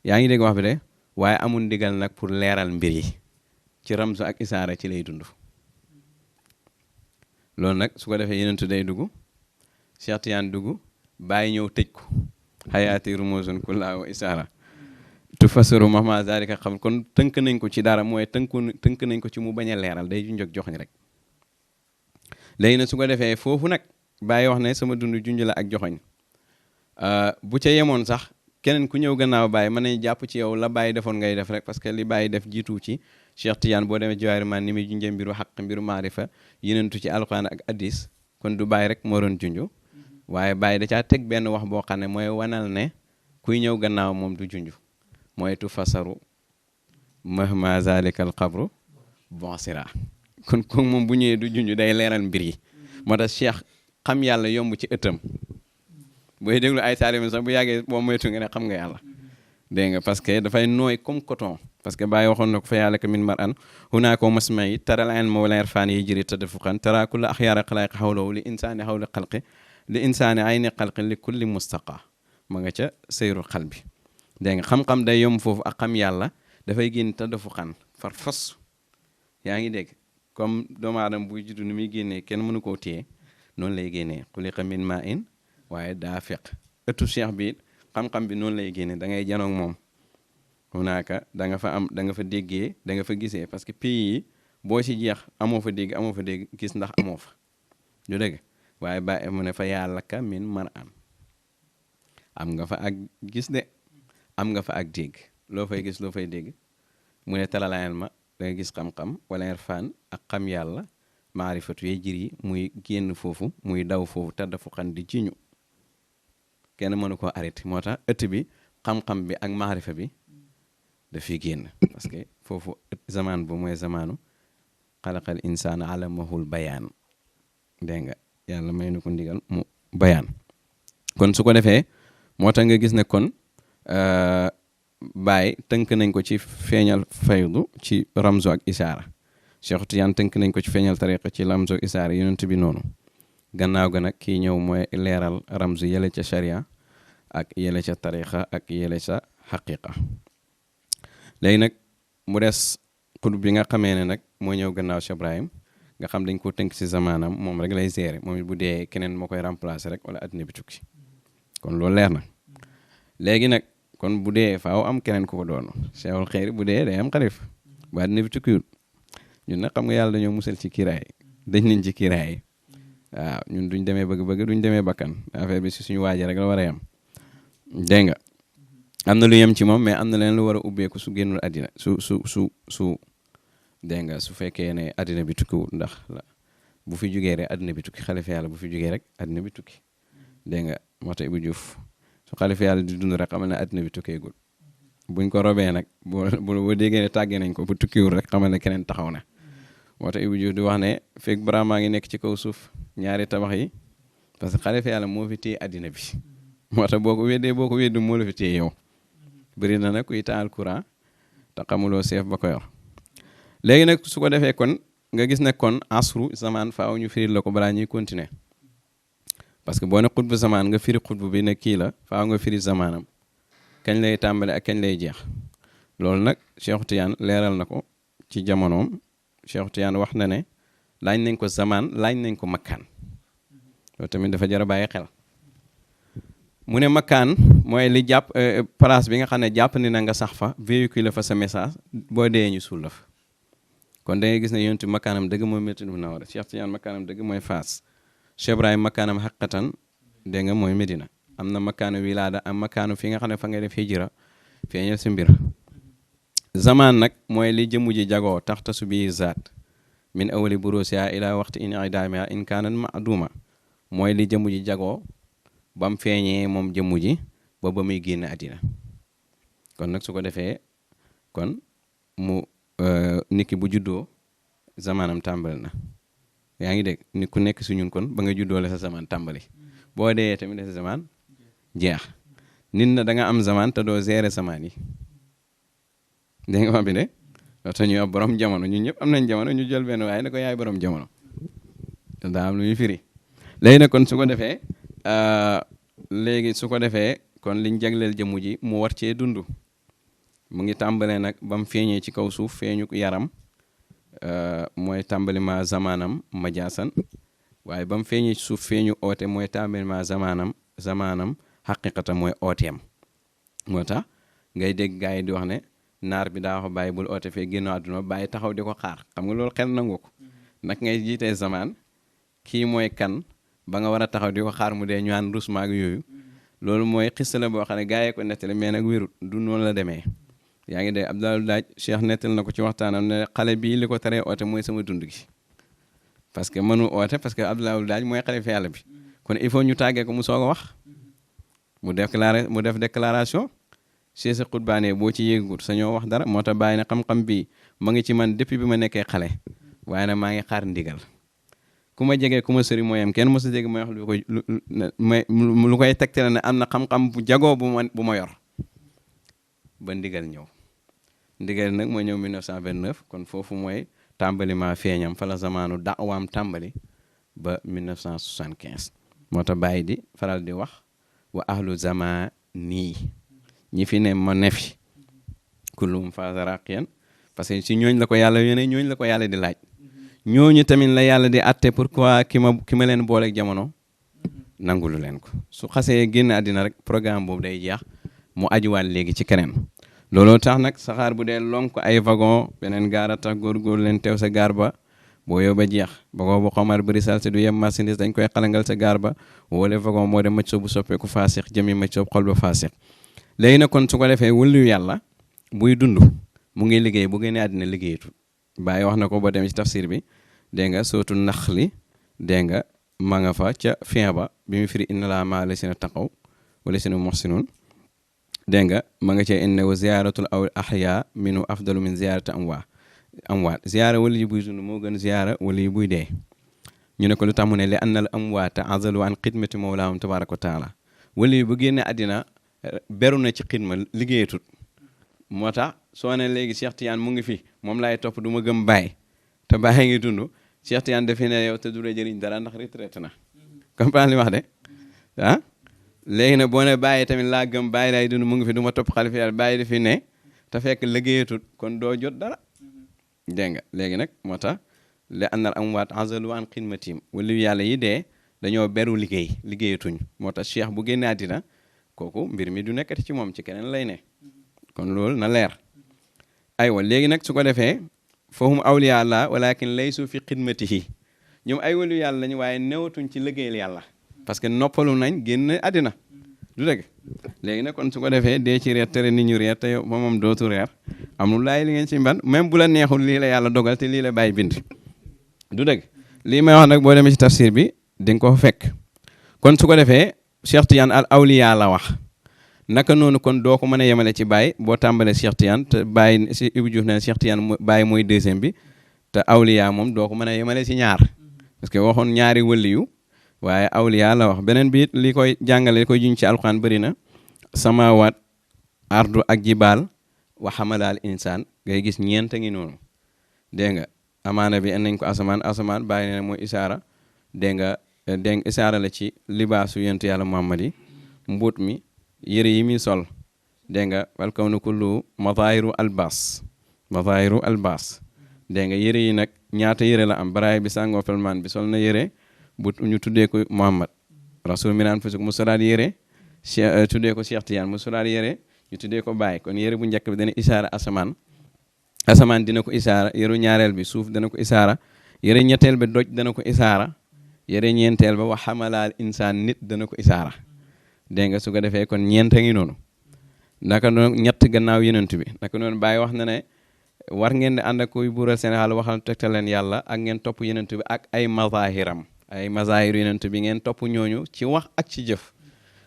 yaa ngi dégg wax bi de waaye amul ndigal nag pour leeral mbir yi ci ramsu ak isaara ci lay dund loolu nag su ko defee yenentu day dugg Cheikh Tidiane dugg bàyyi ñëw tëj ko xayaati rumuzun kulla wa isaara tu fasaru mahma zalika xam kon tënk nañ ko ci dara mooy tënk nañ ko ci mu bañ a leeral day junjog joxoñ rek léegi nag su ko defee foofu nag bàyyi wax ne sama dund junj la ak joxoñ bu ca yemoon sax keneen ku ñëw gannaaw bàyyi mën nañ jàpp ci yow la bàyyi defoon ngay def rek parce que li bàyyi def jiitu ci Cheikh Tidiane boo demee Jawaahir man ni muy junjee mbiru xaq mbiru maarifa yenentu ci alquran ak hadis kon du bàyyi rek moo doon junj waaye bàyyi da caa teg benn wax boo xam ne mooy wanal ne kuy ñëw gannaaw moom du junj mooy tu fasaru mahma zalika al qabru bon sira kon moom bu ñëwee du junj day leeral mbir yi moo tax Cheikh xam yàlla yomb ci ëttam booy déglu ay taalibe sax bu yàggee boo moytu nga ne xam nga yàlla dégg nga parce que dafay nooy comme coton parce que Baye waxoon na ko fa yàlla ka min mar an hunaako masmay taral an ma wala irfaan yi jëri tadafuqan tara kulla axyaara xalaaqi xawlawu li insaani xawli xalqi li insaani ayni xalqi li kulli mustaqa ma nga ca seyru xal bi dégg nga xam-xam day yomb foofu ak xam yàlla dafay génn tadafuqan far fos yaa ngi dégg comme doomu aadama buy juddu ni muy génnee kenn mënu koo téye noonu lay génnee xuliqa min maa in waaye daa feq ëttu cheikh bi xam-xam bi noonu lay génne da ngay janoog moom hunaaka da nga fa am da nga fa déggee da nga fa gisee parce que pays yi boo ci jeex amoo fa dégg gis ndax amoo fa du dëgg waaye ba mu ne fa yàlla ka min mar am nga fa ak gis de am nga fa ak dégg loo fay gis loo fay dégg mu ne talalayal ma da nga gis xam-xam wala irfaan ak xam yàlla maarifatu yee jir yi muy génn foofu muy daw foofu tadda fu xan di jiñu kenn mënu koo arrêté moo tax ëtt bi xam-xam bi ak maarifa bi dafiy génn parce que foofu zamaan bu mooy zamaanu xalaqal insaana alamahul bayaan dégg nga yàlla may na ko ndigal mu bayaan kon su ko defee moo tax nga gis ne kon Baay tënk nañ ko ci feeñal faydu ci ramzu ak isaara Cheikh Tidiane tënk nañ ko ci feeñal tariqa ci ramzu ak isaara yonent bi noonu gannaaw ga nag kii ñëw mooy leeral ramzu yële ca sharia ak yële ca tariqa ak yële ca xaqiqa léegi nag mu des xutb bi nga xamee ne nag moo ñëw gannaaw Cheikh Ibrahim nga xam dañ ko tënk ci zamaanam moom rek lay gérer moom it bu dee keneen moo koy remplacer rek wala addina bi tukki kon loolu leer na léegi nag kon bu dee faaw am keneen ku ko doon Cheikhul Xeyri bu dee day am xalif bu addina bi tukkiwul ñun nag xam nga yàlla dañoo musal ci kiraay dañ nañ ci kiraay waaw ñun duñ demee bëgg-bëgg duñ demee bakkan affaire bi si suñu waaji rek la war a yem dégg nga am na lu yem ci moom mais am na leen lu war a ubbeeku su génnul addina su dégg nga su fekkee ne addina bi tukkiwul ndax la bu fi jugee rek addina bi tukki xalifa yàlla bu fi jugee rek addina bi tukki dégg nga moo tax Ibou Diouf su xalifa yàlla di dund rek xamal ne addina bi tukkeegul buñ ko robee nag boo déggee ne tàggee nañ ko bu tukkiwul rek xamal ne keneen taxaw na moo tax Ibou Diouf di wax ne fekk Brahma ngi nekk ci kaw suuf ñaari tabax yi parce que xalifa yàlla moo fi téye addina bi moo tax boo ko weddi moo la fi téye yow bëri na nag kuy taal courant te xamuloo seef ba ko yor léegi nag su ko defee kon nga gis ne kon asru zaman faaw ñu firi la ko balaa ñuy continuer parce que boo ne xutbu zaman nga firi xutbu bi ne kii la faaw nga firi zamanam kañ lay tàmbale ak kañ lay jeex loolu nag Cheikh Tidiane leeral na ko ci jamonoom Cheikh Tidiane wax na ne laaj nañ ko zaman laaj nañ ko makkaan loolu tamit dafa jar a bàyyi xel mu ne makkaan mooy li jàpp place bi nga xam ne jàpp ni na nga sax fa véhiculer fa sa message boo dee ñu suul la fa kon da ngay gis ne yonent makkaanam dëgg mooy Madina Munawwara Cheikh Tidiane makkaanam dëgg mooy Faas Cheikh Ibrahim makkaanam xaqatan dégg nga mooy Medina am na makkaanu wilaada am makkaanu fi nga xam ne fa nga def hijra feeñal si mbir zaman nag mooy li jëmu ji jagoo taxta su biir zaat min awali burusiya ila waxti in idaamiha in kaanat maaduma mooy li jëmu ji jagoo ba mu feeñee moom jëmmu ji ba muy génn àddina kon nag su ko defee kon mu nit ki bu juddoo zamaanam tàmbali na yaa ngi dégg nit ku nekk su ñun kon ba nga juddoo la sa zaman tàmbali boo dee tamit sa zaman jeex nit na da nga am zaman te doo gérer zaman yi dégg nga xam bi ne te ñu am borom jamono ñun ñëpp am nañ jamono ñu jël benn waaye ne ko yaay borom jamono te daa am lu ñu firi léegi nag kon su ko defee kon liñ jagleel jëmu ji mu war cee dund mu ngi tàmbalee nag ba mu feeñee ci kaw suuf feeñu yaram mooy tàmbali ma zamaanam majaasan waaye ba mu feeñee ci suuf feeñu oote mooy tàmbali ma zamaanam xaqiqata mooy ooteem moo tax ngay dégg gars yi di wax ne naar bi daa wax bàyyi bul oote fee génn àdduna bàyyi taxaw di ko xaar xam nga loolu xel nangu ko nag ngay jiitee zamaan kii mooy kan ba nga war a taxaw di ko xaar mu dee ñu naan rus maag yooyu loolu mooy xista la boo xam ne gars yi ko nettali mais nag wérut du noonu la demee yaa ngi dee Abdoulaye Daaj Cheikh nettal na ko ci waxtaanam ne xale bii li ko teree oote mooy sama dund gi parce que mënu oote parce que Abdoulaye Daaj mooy xalifa yàlla bi kon il faut ñu tàggee ko mu soog a wax mu def déclaration Cheikh sa xutbaane boo ci yéegut sañoo wax dara moo tax bàyyi ne xam-xam bii ma ngi ci man depuis bi ma nekkee xale waaye nag maa ngi xaar ndigal ku ma jege ku ma sori mooyam kenn mosu dégg may wax lu koy tegtale ne am na xam-xam bu jagoo bu ma yor ba ndigal ñëw ndigal nag moo ñëw 1929 kon foofu mooy tàmbali maa feeñam fa la zamaanu daawaam tàmbali ba 1975 moo tax bàyyi di faral di wax wa ahlu zaman nii ñi fi ne ma ne fi kullum faasa raqiyan parce que si ñooñ la ko yàlla yónnee ñooñ la ko yàlla di laaj ñooñu tamit la yàlla di atte pourquoi ki ma leen booleeg jamono nangulu leen ko su xasee génn àddina rek programme boobu day jeex mu ajuwaat léegi ci keneen looloo tax nag saxaar bu dee lonk ay wagon beneen gaar a tax góorgóor leen teew sa gaar ba boo yow ba jeex wagon bu xomar bëri salse du yem marchandise dañ koy xalangal sa gaar ba wala wagon moo dem macc soob bu soppeeku faasix jëmi macc soob xol ba faasix léegi nag kon su ko defee wëllu yàlla buy dund mu ngi liggéey bu génnee àddina liggéeyatu Baay wax na ko ba dem ci tafsir bi dégg nga sootu naxli dégg nga ma nga fa ca fin ba bi mu firi inna laa maa lasina taqaw wala sina muhsinun dégg nga ma nga cee inne wa ziyaaratul aw ahya minu afdalu min ziyaarati amwaat ziyaara wala yi buy dund moo gën ziyaara wala yi buy dee ñu ne ko lu tax mu ne li anna al amwaata azalu an xidmati mawlaahum tabaaraka wa taala wala yi bu génne àddina beru na ci xidma liggéeyatut moo tax soo ne léegi Cheikh Tidiane mu ngi fi moom laay topp du ma gëm Baye te Baye ngi dund Cheikh Tidiane dafi ne yow te du la jëriñ dara ndax retraité na comprendre li wax de ah léegi nag boo ne Baye tamit laa gëm Baye laay dund mu ngi fi du ma topp xalifa yàlla Baye dafi ne te fekk liggéeyatut kon doo jot dara dégg nga léegi nag moo tax li annal amwaat azalu an xidmatim wala yàlla yi dee dañoo beru liggéeyatuñ moo tax Cheikh bu génne àddina kooku mbir mi du nekkati ci moom ci keneen lay ne kon loolu na leer aywa léegi nag su ko defee fahum awliya Allah walakin laysu fi xidmatihi ñoom ay waliyu yàlla lañu waaye newatuñ ci liggéeyal yàlla parce que noppalu nañ génn àddina du dëgg léegi nag kon su ko defee dee ci reer tere nit ñu reer te yow moom dootu reer amul laay li ngeen ci mban même bu la neexul lii la yàlla dogal te lii la bàyyi bind du dëgg lii may wax nag boo demee ci tafsir bi di nga ko fekk kon su ko defee Cheikh Tidiane al awliya la wax naka noonu kon doo ko mën a yemale ci Baye boo tàmbalee Cheikh Tidiane te Baye si Ibou Diouf ne Cheikh Tidiane Baye mooy deuxième bi te awliya moom doo ko mën a yemale ci ñaar parce que waxoon ñaari waliyu waaye awliya la wax beneen bi li koy jàngale li koy juñ ci alquran bëri na samawaat ardu ak jibaal wa xamalaal insaan ngay gis ñeent a ngi noonu dégg nga amaana bi en nañ ko asamaan Baye ne mooy isaara dégg nga isaara la ci libaasu yentu yàlla Muhammad yi mbuut mi yëre yi muy sol dégg nga wal kawnu kullu mazaahiru albaas dégg nga yëre yi nag ñaata yëre la am baraay bi sàngoo pelmaan bi sol na yëre bu ñu tuddee ko Muhammad rasul mi naan fasuk mu solaat yëre tuddee ko Cheikh Tidiane mu solaat yëre ñu tuddee ko Baye kon yëre bu njëkk bi dana isaara asamaan dina ko isaara yëru ñaareel bi suuf dana ko isaara yëre ñetteel bi doj dana ko isaara yëre ñeenteel ba wa xamalaal insaan nit dana ko isaara dégg nga su ko defee kon ñeenta ngi noonu naka noonu ñett gannaaw yenent bi naka noonu Baye wax na ne war ngeen di ànd ak kuy buural Sénégal waxal tegtal leen yàlla ak ngeen topp yenent bi ak ay mazahiram ay mazahir yenent bi ngeen topp ñooñu ci wax ak ci jëf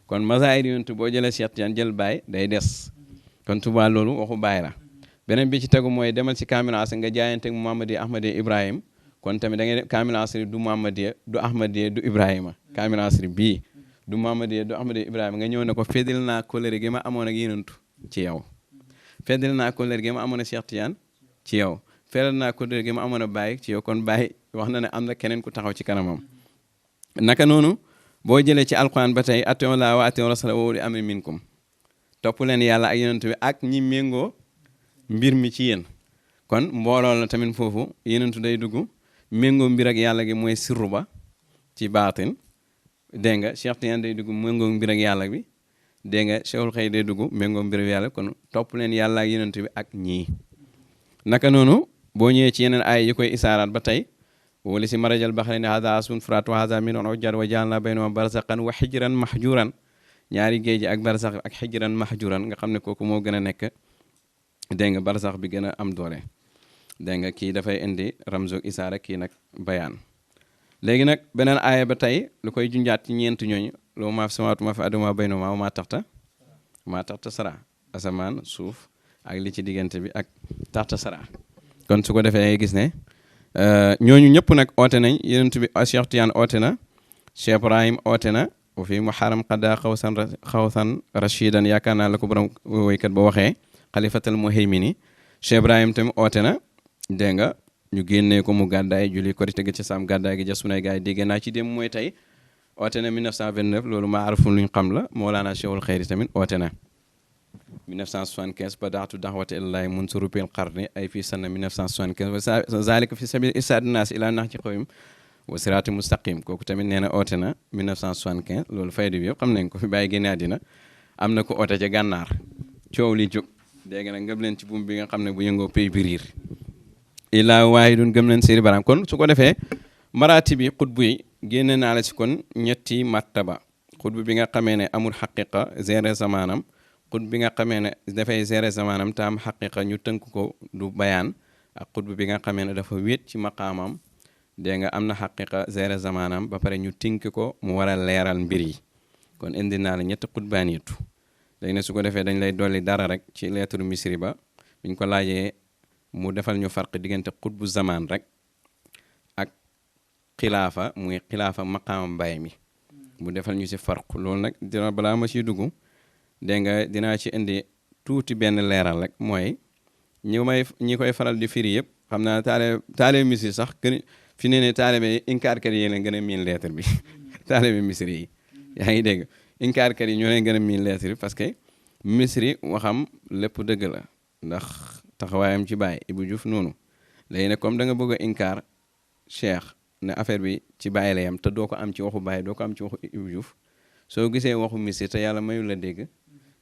kon mazahir yenent boo jëlee Cheikh Tidiane jël Baye day des kon tuba loolu waxu Baye la beneen bi ci tegu mooy demal ci Kamil Asri nga jaayanteeg Muhammadi Ahmadi Ibrahim kon tamit da ngay Kamil Asri du Muhammadi du Ahmadi du Ibrahima Kamil Asri bii du Muhammadi du Ahmadi Ibrahima nga ñëw ne ko feddil naa kóllëre gi ma amoon ak yenentu ci yow feddil naa kóllëre gi ma amoon ak Cheikh Tidiane ci yow feddil naa kóllëre gi ma amoon ak Baye ci yow kon Baye wax na ne am na keneen ku taxaw ci kanamam naka noonu boo jëlee ci alquran ba tey atii'u llaaha wa atii'u rasuula wa ulil amri minkum topp leen yàlla ak yenentu bi ak ñi méngoo mbir mi ci yéen kon mbooloo la tamit foofu yenentu day dugg méngoo mbir ak yàlla gi mooy sirru ba ci baatin dégg nga Cheikh Tidiane day dugg méngoo mbir ak yàlla bi dégg nga Cheikhul Xëy day dugg méngoo mbir ak yàlla kon topp leen yàlla ak yenentu bi ak ñii naka noonu boo ñëwee ci yeneen ay yi koy isaaraat ba tey wala si marajal baxrayni haza asun furaat wa haza milun ujjar wa ja'alna baynahuma barzaqan wa hijran mahjuran ñaari géej ak barsax ak hijran mahjuran nga xam ne kooku moo gën a nekk dégg nga barsax bi gën a am doole dégg nga kii dafay indi ramzu isaara kii nag bayaan léegi nag beneen aaya ba tey lu koy junjaat ci ñeent ñooñu loo maa fi samawaatu maa fi ardu maa baynahuma maa taxta sara asamaan suuf ak li ci diggante bi ak taxta sara kon su ko defee gis ne ñooñu ñëpp nag oote nañ yonent bi Cheikh Tidiane oote na Cheikh Ibrahim oote na wa fi muharram qada xawsan rashidan yaakaar naa la ko borom woykat ba waxee xalifatal muhaymini Cheikh Ibrahim tamit oote na dégg nga ñu génnee ko mu gàddaay julli korite gi ci saam gàddaay gi ja sunay gaay dégg naa ci dem mooy tey oote na 1929 loolu maa arafun luñ xam la Mawlana Cheikhul Khayri tamit oote na 1975 badaatu daxwati illahi munsuru bil qarni ay fii sanna 1975 zalika fi sabil irsaad naas ila nax ci xawim wa siraati mustaqim kooku tamit nee na oote na 1975 loolu fayda bi yëpp xam nañ ko fi bàyyi génne àddina am na ko oote ca gànnaar coow li jóg dégg na ngëm leen ci buum bi nga xam ne bu yëngoo pay bi riir illaa waahidun gëm leen séri baram kon su ko defee maraati bi xutbu yi génne naa la si kon ñetti martaba xutbu bi nga xamee ne amul xaqiqa gérer zamaanam xutbu bi nga xamee ne dafay gérer zamaanam te am xaqiqa ñu tënk ko du bayaan ak xutbu bi nga xamee ne dafa wéet ci maqaamam dégg nga am na xaqiqa gérer zamaanam ba pare ñu tënk ko mu war a leeral mbir yi kon indi naa la ñetti xutbaaniitu léegi ne su ko defee dañ lay dolli dara rek ci lettre misri ba biñ ko laajee mu defal ñu farq diggante xutbu zamaan rek ak xilaafa muy xilaafa maqaama Baay mi mu defal ñu si farq loolu nag dina balaa ma ciy dugg dégg nga dinaa ci indi tuuti benn leeral rek mooy ñi koy faral di firi yëpp xam naa taale misri sax gën fi ne taalibe inkaarkat yi leen gën a miin lettre bi taalibe misri yi yaa ngi dégg inkaarkat yi ñoo leen gën a miin lettre bi parce que misri waxam lépp dëgg la ndax taxawaayam ci Baay Ibou Diouf noonu léegi nag comme da nga bëgg a inkaar Cheikh ne affaire bi ci Baay la yam te doo ko am ci waxu Baay doo ko am ci waxu Ibou Diouf soo gisee waxu misri te yàlla mayul la dégg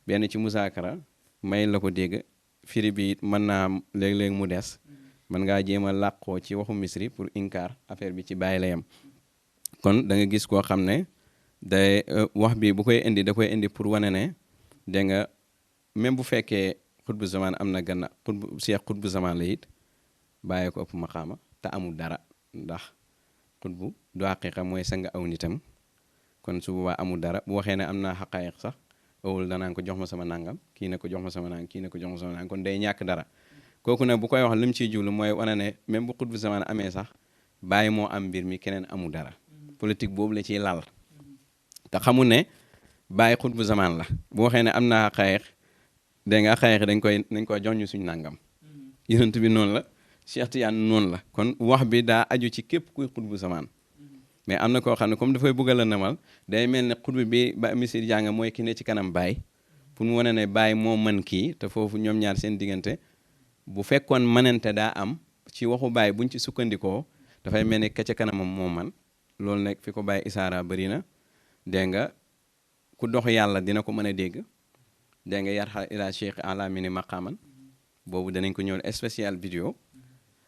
benn ci musaakara may la ko dégg firi bi it mën naa am léeg-léeg mu des mën ngaa jéem a làqoo ci waxu misri pour inkaar affaire bi ci Baay la yam kon da nga gis koo xam ne day wax bi bu koy indi da koy indi pour wane ne dégg nga même bu fekkee xutbu zaman am na ganna xutbu zaman la it bàyyi ko ëpp maqaama te amul dara ndax xutbu du xaqiqa mooy sanga aw nitam kon su boobaa amul dara bu waxee ne am naa xaqaayiq sax awul danaan ko jox ma sama nangam kii ne ko jox ma sama nangam kii ne ko jox ma sama nangam kon day ñàkk dara kooku nag bu koy wax li mu ciy jublu mooy wane ne même bu xutbu zaman amee sax bàyyi moo am mbir mi keneen amul dara politique boobu la ciy lal te xamul ne bàyyi xutbu zaman la bu waxee ne am naa xaqaayiq dégg nga xaqaayiq dañ koy jox ñu suñu nangam yonent bi noonu la Cheikh Tidiane noonu la kon wax bi daa aju ci képp kuy xutbu zaman mais am na koo xam ne comme dafay bëgg a la namal day mel ne xutbu bi ba misir jàng mooy ki ne ci kanam Baay pour mu wane ne Baay moo mën kii te foofu ñoom ñaar seen diggante bu fekkoon mënante daa am ci waxu Baay buñ ci sukkandikoo dafay mel ni ka ca kanamam moo man loolu nag fi ko Baay isaara bëri na dégg nga ku dox yàlla dina ko mën a dégg dégg nga yarxa ila cheikh alamini maqaman boobu danañ ko ñëw spécial vidéo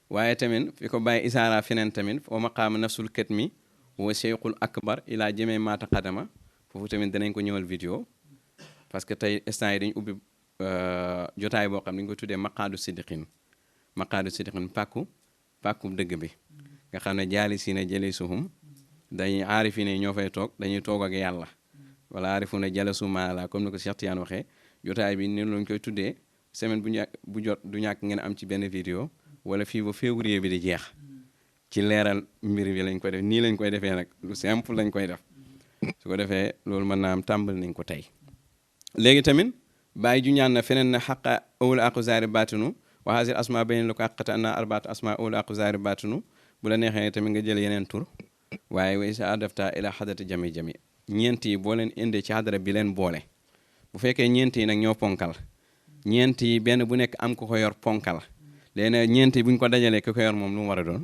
waaye tamit fi ko Baay isaara feneen tamit wa maqaama nafsul kat mi wa cheikhul akbar ilaa jëmee maata xadama foofu tamit danañ ko ñëwal vidéo parce que tey instant yi dañ ubbi jotaay boo xam ne dañ ko tuddee maqaadu siddiqin pàkku dëgg bi nga xam ne jaali si ne jëli suhum dañuy aarifi ne ñoo fay toog dañuy toog ak yàlla wala aarifu ne jala suma la comme ni ko Cheikh Tidiane waxee jotaay bi ni lañ koy tuddee semaine bu jot du ñàkk ngeen am ci benn vidéo wala fii ba février bi di jeex ci leeral mbir bi lañ koy def nii lañ koy defee nag lu simple lañ koy def su ko defee loolu mën naa am tàmbali nañ ko tey léegi tamit bàyyi ju ñaan na feneen na xaqa awla aqu zaari baatinu wa hasil asma bayn la ko àqata anna arbaatu asma awla aqu zaari baatinu bu la neexee tamit nga jël yeneen tur waaye way sa adafta ila xadrati jami ñeent yi boo leen indee ci xadara bi leen boole bu fekkee ñeent yi nag ñoo ponkal ñeent yi benn bu nekk am ku ko yor ponkal léegi nag ñeent yi bu ñu ko dajalee ku ko yor moom lu mu war a doon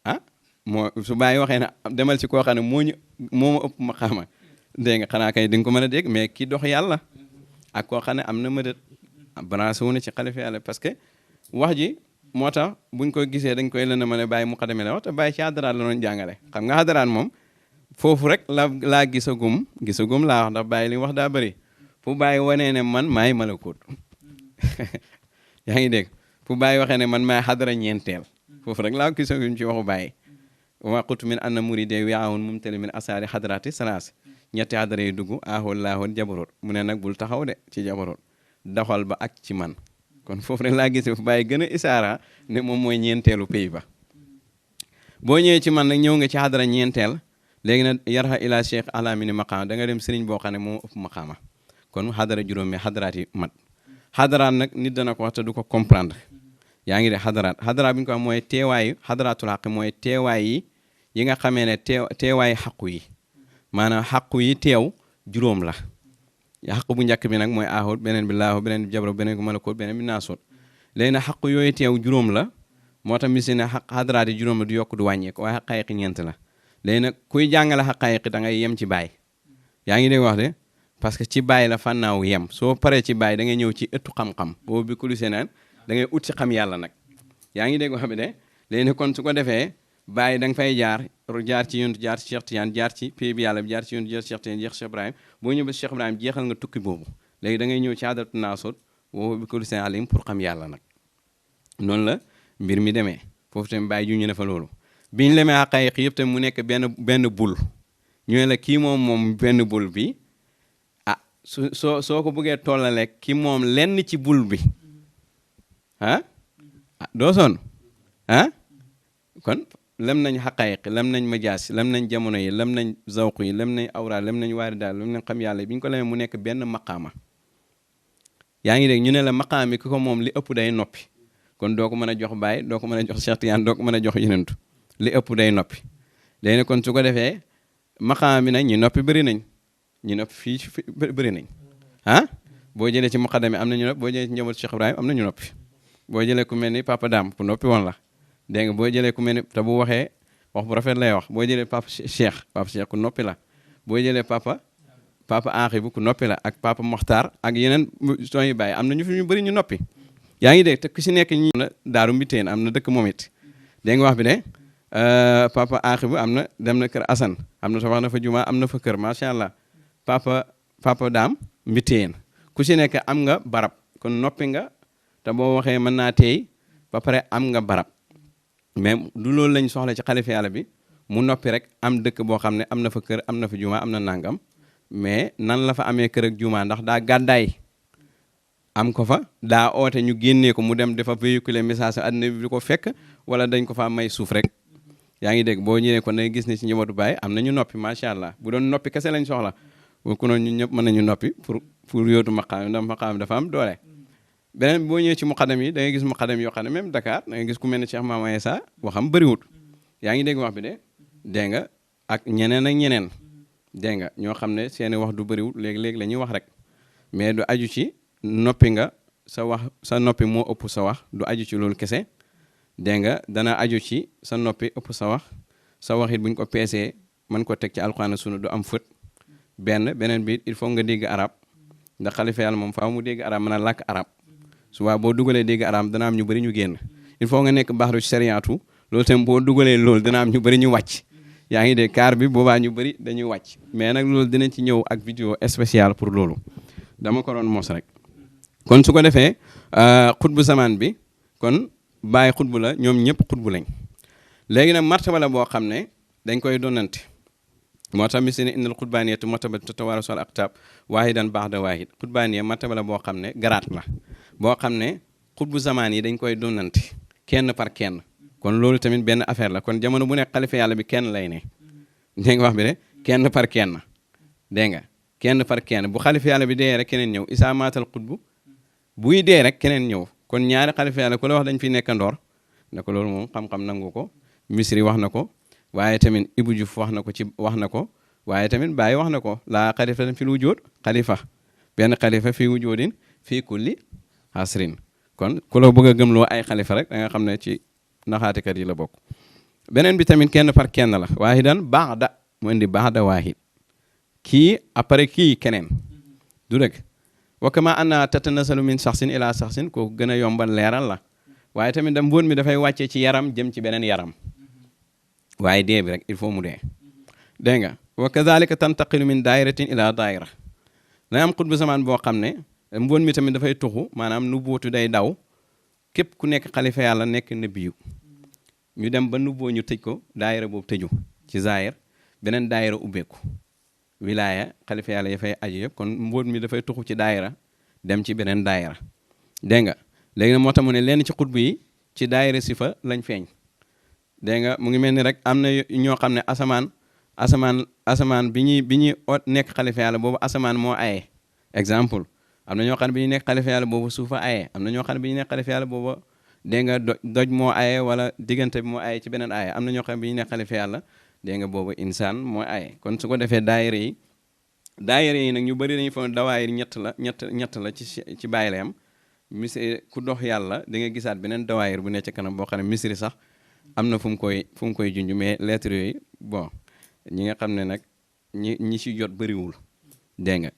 ah moo su bàyyi waxee ne demal ci koo xam ne moo ma ëpp ma xaama dégg nga xanaa kay di nga ko mën a dégg mais ki dox yàlla ak koo xam ne am na mëdët branché wu na ci xalifa yàlla parce que wax ji moo tax buñ ko gisee dañ koy lëna ma ne bàyyi mu xadame la wax te bàyyi ci xadaraat la doon jàngale xam nga xadaraat moom foofu rek laa gisagum laa wax ndax bàyyi li wax daa bëri fu bàyyi wanee ne man maay malakut yaa ngi dégg fu bàyyi waxee ne man maay xadara ñeenteel foofu rek laa gisagum ci waxu bàyyi wa qultu min anna muride wi'aun mumtali min asaari xadarati salaas ñetti xadara yi dugg aahool laahool jabaroot mu ne nag bul taxaw de ci jabaroot doxal ba ak ci man kon foofu rek laa gisee fu bàyyi gën a isaara ne moom mooy ñeenteelu pays ba boo ñëwee ci man nag ñëw nga ci xadara ñeenteel léegi nag yarxa ila cheikh alamini maqaama da nga dem sëriñ boo xam ne moo ëpp maqaama kon xadara juróomi xadaraat yi mat xadaraat nag nit dana ko wax te du ko comprendre yaa ngi de xadaraat bi ñu ko wax mooy teewaayu xadaraatul xaq mooy teewaay yi nga xamee ne teewaayu xaqu yi maanaam xaqu yi teew juróom la xaq bu njëkk bi nag mooy aahut beneen bi laahut beneen bi jabro beneen bi malakut beneen bi naasut léegi nag xaqu yooyu teew juróom la moo tax misi ne xadaraat yi juróom la du yokk du wàññeeku waaye xaqaayiqi ñeent la léegi nag kuy jàngale xaqaayiqi da ngay yem ci baay yaa ngi dégg wax de parce que ci baay la fànnaaw yem soo paree ci baay da ngay ñëw ci ëttu xam-xam boobu bi ku lu seneen da ngay ut ci xam yàlla nag yaa ngi dégg wax bi de léegi nag kon su ko defee baay da nga fay jaar ci yonent jaar ci Cheikh Tidiane jaar ci pays bi yàlla bi jaar ci yonent jaar Cheikh Tidiane jeex Cheikh Ibrahim boo ñëw ba Cheikh Ibrahim jeexal nga tukki boobu léegi da ngay ñëw ci hadratu naasut boobu bi ku lu seen alim pour xam yàlla nag noonu la mbir mi demee foofu tamit bàyyi ju ñu ne fa loolu biñu lemee xaqaayiq yëpp tamit mu nekk benn bul ñu ne la kii moom benn bul bi ah soo ko bëggee tollale ki moom lenn ci bul bi doo sonn kon lem nañ xaqaayiq lem nañ majaas lem nañ jamono yi lem nañ zawq yi lem nañ awra lem nañ waari daal lem nañ xam yàlla bi ñu ko lemee mu nekk benn maqaama yaa ngi dégg ñu ne la maqaam bi ki ko moom li ëpp day noppi kon doo ko mën a jox Baay doo ko mën a jox Cheikh Tidiane doo ko mën a jox yenentu li ëpp day noppi léegi kon su ko defee maqaam bi nag ñi noppi bëri nañ ñi noppi fii bëri nañ boo jëlee ci muqaddam am nañu noppi boo jëlee ci njaboot Cheikh Ibrahim am nañu noppi boo jëlee ku mel ni Papa Dame ku noppi woon la dégg nga boo jëlee ku mel ni te bu waxee wax bu rafet lay wax boo jëlee Papa Cheikh ku noppi la boo jëlee Papa Axibu ku noppi la ak Papa Mokhtar ak yeneen son yi bàyyi am na ñu fi ñu bëri ñu noppi yaa ngi dégg te ku si nekk ñi na daaru mbiteen am na dëkk moom it dégg nga wax bi de Papa Axibu am na dem na kër Assane am na tabax na fa juma am na fa kër macha allah Papa Dame mbiteen ku si nekk am nga barab kon noppi nga te boo waxee mën naa teey ba pare am nga barab mais du loolu lañ soxla ci xalifa yàlla bi mu noppi rek am dëkk boo xam ne am na fa kër am na fa juma am na nangam mais nan la fa amee kër ak juma ndax daa gàddaay am ko fa daa oote ñu génnee ko mu dem dafa véhiculer message àddina bi di ko fekk wala dañ ko fa may suuf rek yaa ngi dégg boo ñëwee kon day gis ne ci njabootu baay am na ñu noppi macha allah bu doon noppi kese lañ soxla ku noonu ñun ñëpp mën nañu noppi pour yóotu maqaam ndax maqaam dafa am doole. beneen boo ñëwee ci muqaddam yi da ngay gis muqaddam yoo xam ne même Dakar da ngay gis ku mel ne Cheikh Mama Issa waxam bëriwut yaa ngi dégg wax bi de dégg nga ak ñeneen dégg nga ñoo xam ne seeni wax du bëriwut léegi-léegi la ñuy wax rek mais du aju ci noppi nga sa wax sa noppi moo ëpp sa wax du aju ci loolu kese dégg nga dana aju ci sa noppi ëpp sa wax it buñ ko peesee mën ko teg ci alxuraan sunna du am fët beneen bi il faut nga dégg arab ndax xalifa yàlla moom faaw mu dégg arab mën a làkk arab suba boo dugalee dégg arab dana am ñu bëri ñu génn il faut nga nekk baxru sariyaatu loolu tam boo dugalee loolu dana am ñu bëri ñu wàcc yaa ngi dégg kaar bi boobaa ñu bëri dañuy wàcc mais nag loolu dinañ ci ñëw ak vidéo spéciale pour loolu dama ko doon mos rek kon su ko defee xutbu zaman bi kon bàyyi xutbu la ñoom ñëpp xutbu lañ léegi nag martaba la boo xam ne dañ koy donante moo tax misi ne innal xutbaaniyatu martaba tatawaarasu al aqtaab waahidan ba'da waahid xutbaaniya martaba la boo xam ne garaat la boo xam ne xutbu zaman yi dañ koy donante kenn par kenn kon loolu tamit benn affaire la kon jamono bu nekk xalifa yàlla bi kenn lay ne dégg nga wax bi de kenn par kenn dégg nga kenn par kenn bu xalifa yàlla bi dee rek keneen ñëw isaa maatal xutbu buy dee rek keneen ñëw kon ñaari xalifa yàlla ku la wax dañ fi nekk ndoor ne ko loolu moom xam-xam nangu ko misri wax na ko waaye tamit Ibou Diouf wax na ko waaye tamit Baye wax na ko laa xalifa fi lu wujud xalifa benn xalifa fii wujudin fii kulli asrin kon ku la bëgg a gëmloo ay xalifa rek da nga xam ne ci naxaatikat yi la bokk beneen bi tamit kenn par kenn la waahidan ba'da mu indi ba'da waahid kii après kii keneen du dëgg wa kama anna tatanasalu min saxsin ila saxsin kooku gën a yombal leeral la waaye tamit da mbóot mi dafay wàccee ci yaram jëm ci beneen yaram waaye dee bi rek il faut mu dee dégg nga wa kadhalika tantaqilu min dairatin ila daira na am xutbu zaman boo xam ne mbóot mi tamit dafay tuxu maanaam nubuutu day daw képp ku nekk xalifa yàlla nekk nabiyu ñu dem ba nubboo ñu tëj ko daayira boobu tëju ci zaahir beneen daayira ubbeeku wilaaya xalifa yàlla ya fay aju yëpp kon mbóot mi dafay tuxu ci daayira dem ci beneen daayira dégg nga léegi nag moo tax mu ne lenn ci xutbu yi ci daayira sifa lañ feeñ dégg nga mu ngi mel ni rek am na ñoo xam ne asamaan bi ñuy nekk xalifa yàlla boobu asamaan moo aye exemple am na ñoo xam ne bi ñuy nekk xalifa yàlla boobu suufa aye am na ñoo xam ne bi ñuy nekk xalifa yàlla boobu dégg nga doj moo aye wala diggante bi moo aye ci beneen aye am na ñoo xam ne bi ñuy nekk xalifa yàlla dégg nga boobu insaan moo aye kon su ko defee daayira yi nag ñu bëri dañuy foog dawaayir ñett la ci bàyyi la am misri ku dox yàlla di nga gisaat beneen dawaayir bu nekk ci kanam boo xam ne misri sax am na fu mu koy junj mais lettres yooyu bon ñi nga xam ne nag ñi ci jot bëriwul dégg nga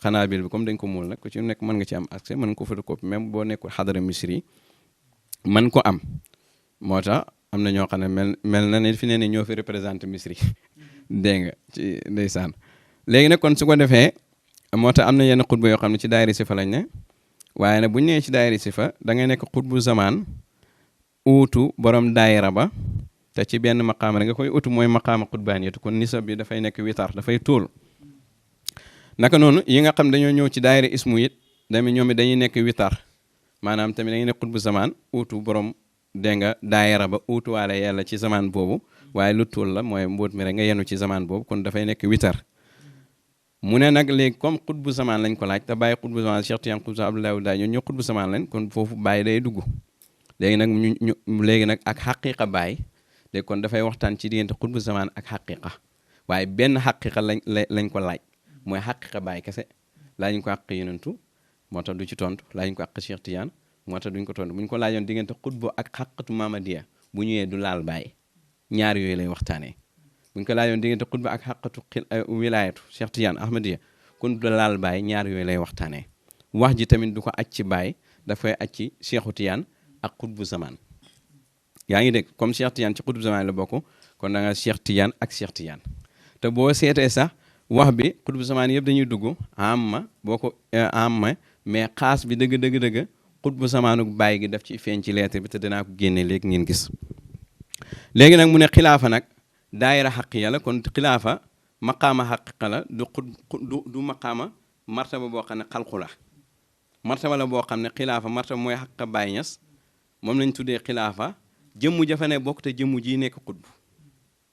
xanaa bil bi comme dañ ko muul nag ku ci nekk mën nga ci am accès mën nga ko photocopie même boo nekkul xadara misri mën ko am moo tax am na ñoo xam ne mel na ne fi ne ñoo fi représenté misri dégg nga ci ndeysaan léegi nag kon su ko defee moo tax am na yenn xutba yoo xam ne ci daayira sifa lañ ne waaye nag bu ñu nee ci daayira sifa da ngay nekk xutbu zamaan uutu borom daayira ba te ci benn maqaama rek nga koy utu mooy maqaama xutbaaniyatu kon nisab bi dafay nekk witar dafay tóol naka noonu yi nga xam dañoo ñëw ci daayira ismu it tamit ñoom it dañuy nekk witar maanaam tamit dañuy nekk xutbu zamaan uutu borom dégg nga daayira ba uutuwaale yàlla ci zamaan boobu waaye lu tóol la mooy mbóot mi rek nga yenu ci zamaan boobu kon dafay nekk witar mu ne nag léegi comme xutbu zamaan lañ ko laaj te bàyyi xutbu zamaan Cheikh Tidiane xutbu Abdoulaye Daay ñoo xutbu zamaan lañ kon foofu bàyyi day dugg léegi nag léegi nag ak xaqiqa bàyyi léegi kon dafay waxtaan ci diggante xutbu zamaan ak xaqiqa waaye benn xaqiqa lañ ko laaj mooy xaqiqa bàyyi kese laajuñ ko àq yonentu moo tax du ci tontu laajuñ ko àq Cheikh Tidiane moo tax duñ ko tontu bu ñu ko laajoon diggante xutbu ak xaqatu Mamadiya bu ñëwee du laal bàyyi ñaar yooyu lay waxtaanee bu ñu ko laajoon diggante xutba ak xaqatu wilaayatu Cheikh Tidiane Ahmadiya kon du laal bàyyi ñaar yooyu lay waxtaanee wax ji tamit du ko aj ci bàyyi dafay aj ci Cheikhu Tidiane ak xutbu zamaan yaa ngi dégg comme Cheikh Tidiane ci xutbu zamaan la bokk kon da nga Cheikh Tidiane ak Cheikh Tidiane te boo seetee sax wax bi xutbu zamaan yëpp dañuy dugg amma boo ko amma mais xaas bi dëgg xutbu zamaanuk bàyyi gi daf ci feeñ ci lettre bi te dinaa ko génne léegi ngeen gis léegi nag mu ne xilaafa nag daayira xaqiya la kon xilaafa maqaama xaqiqa la du maqaama martaba boo xam ne xalqu la martaba la boo xam ne xilaafa martaba mooy xaqiqa Baay Ñas moom lañ tuddee xilaafa jëmmu jafa ne bokk te jëmmu ji nekk xutbu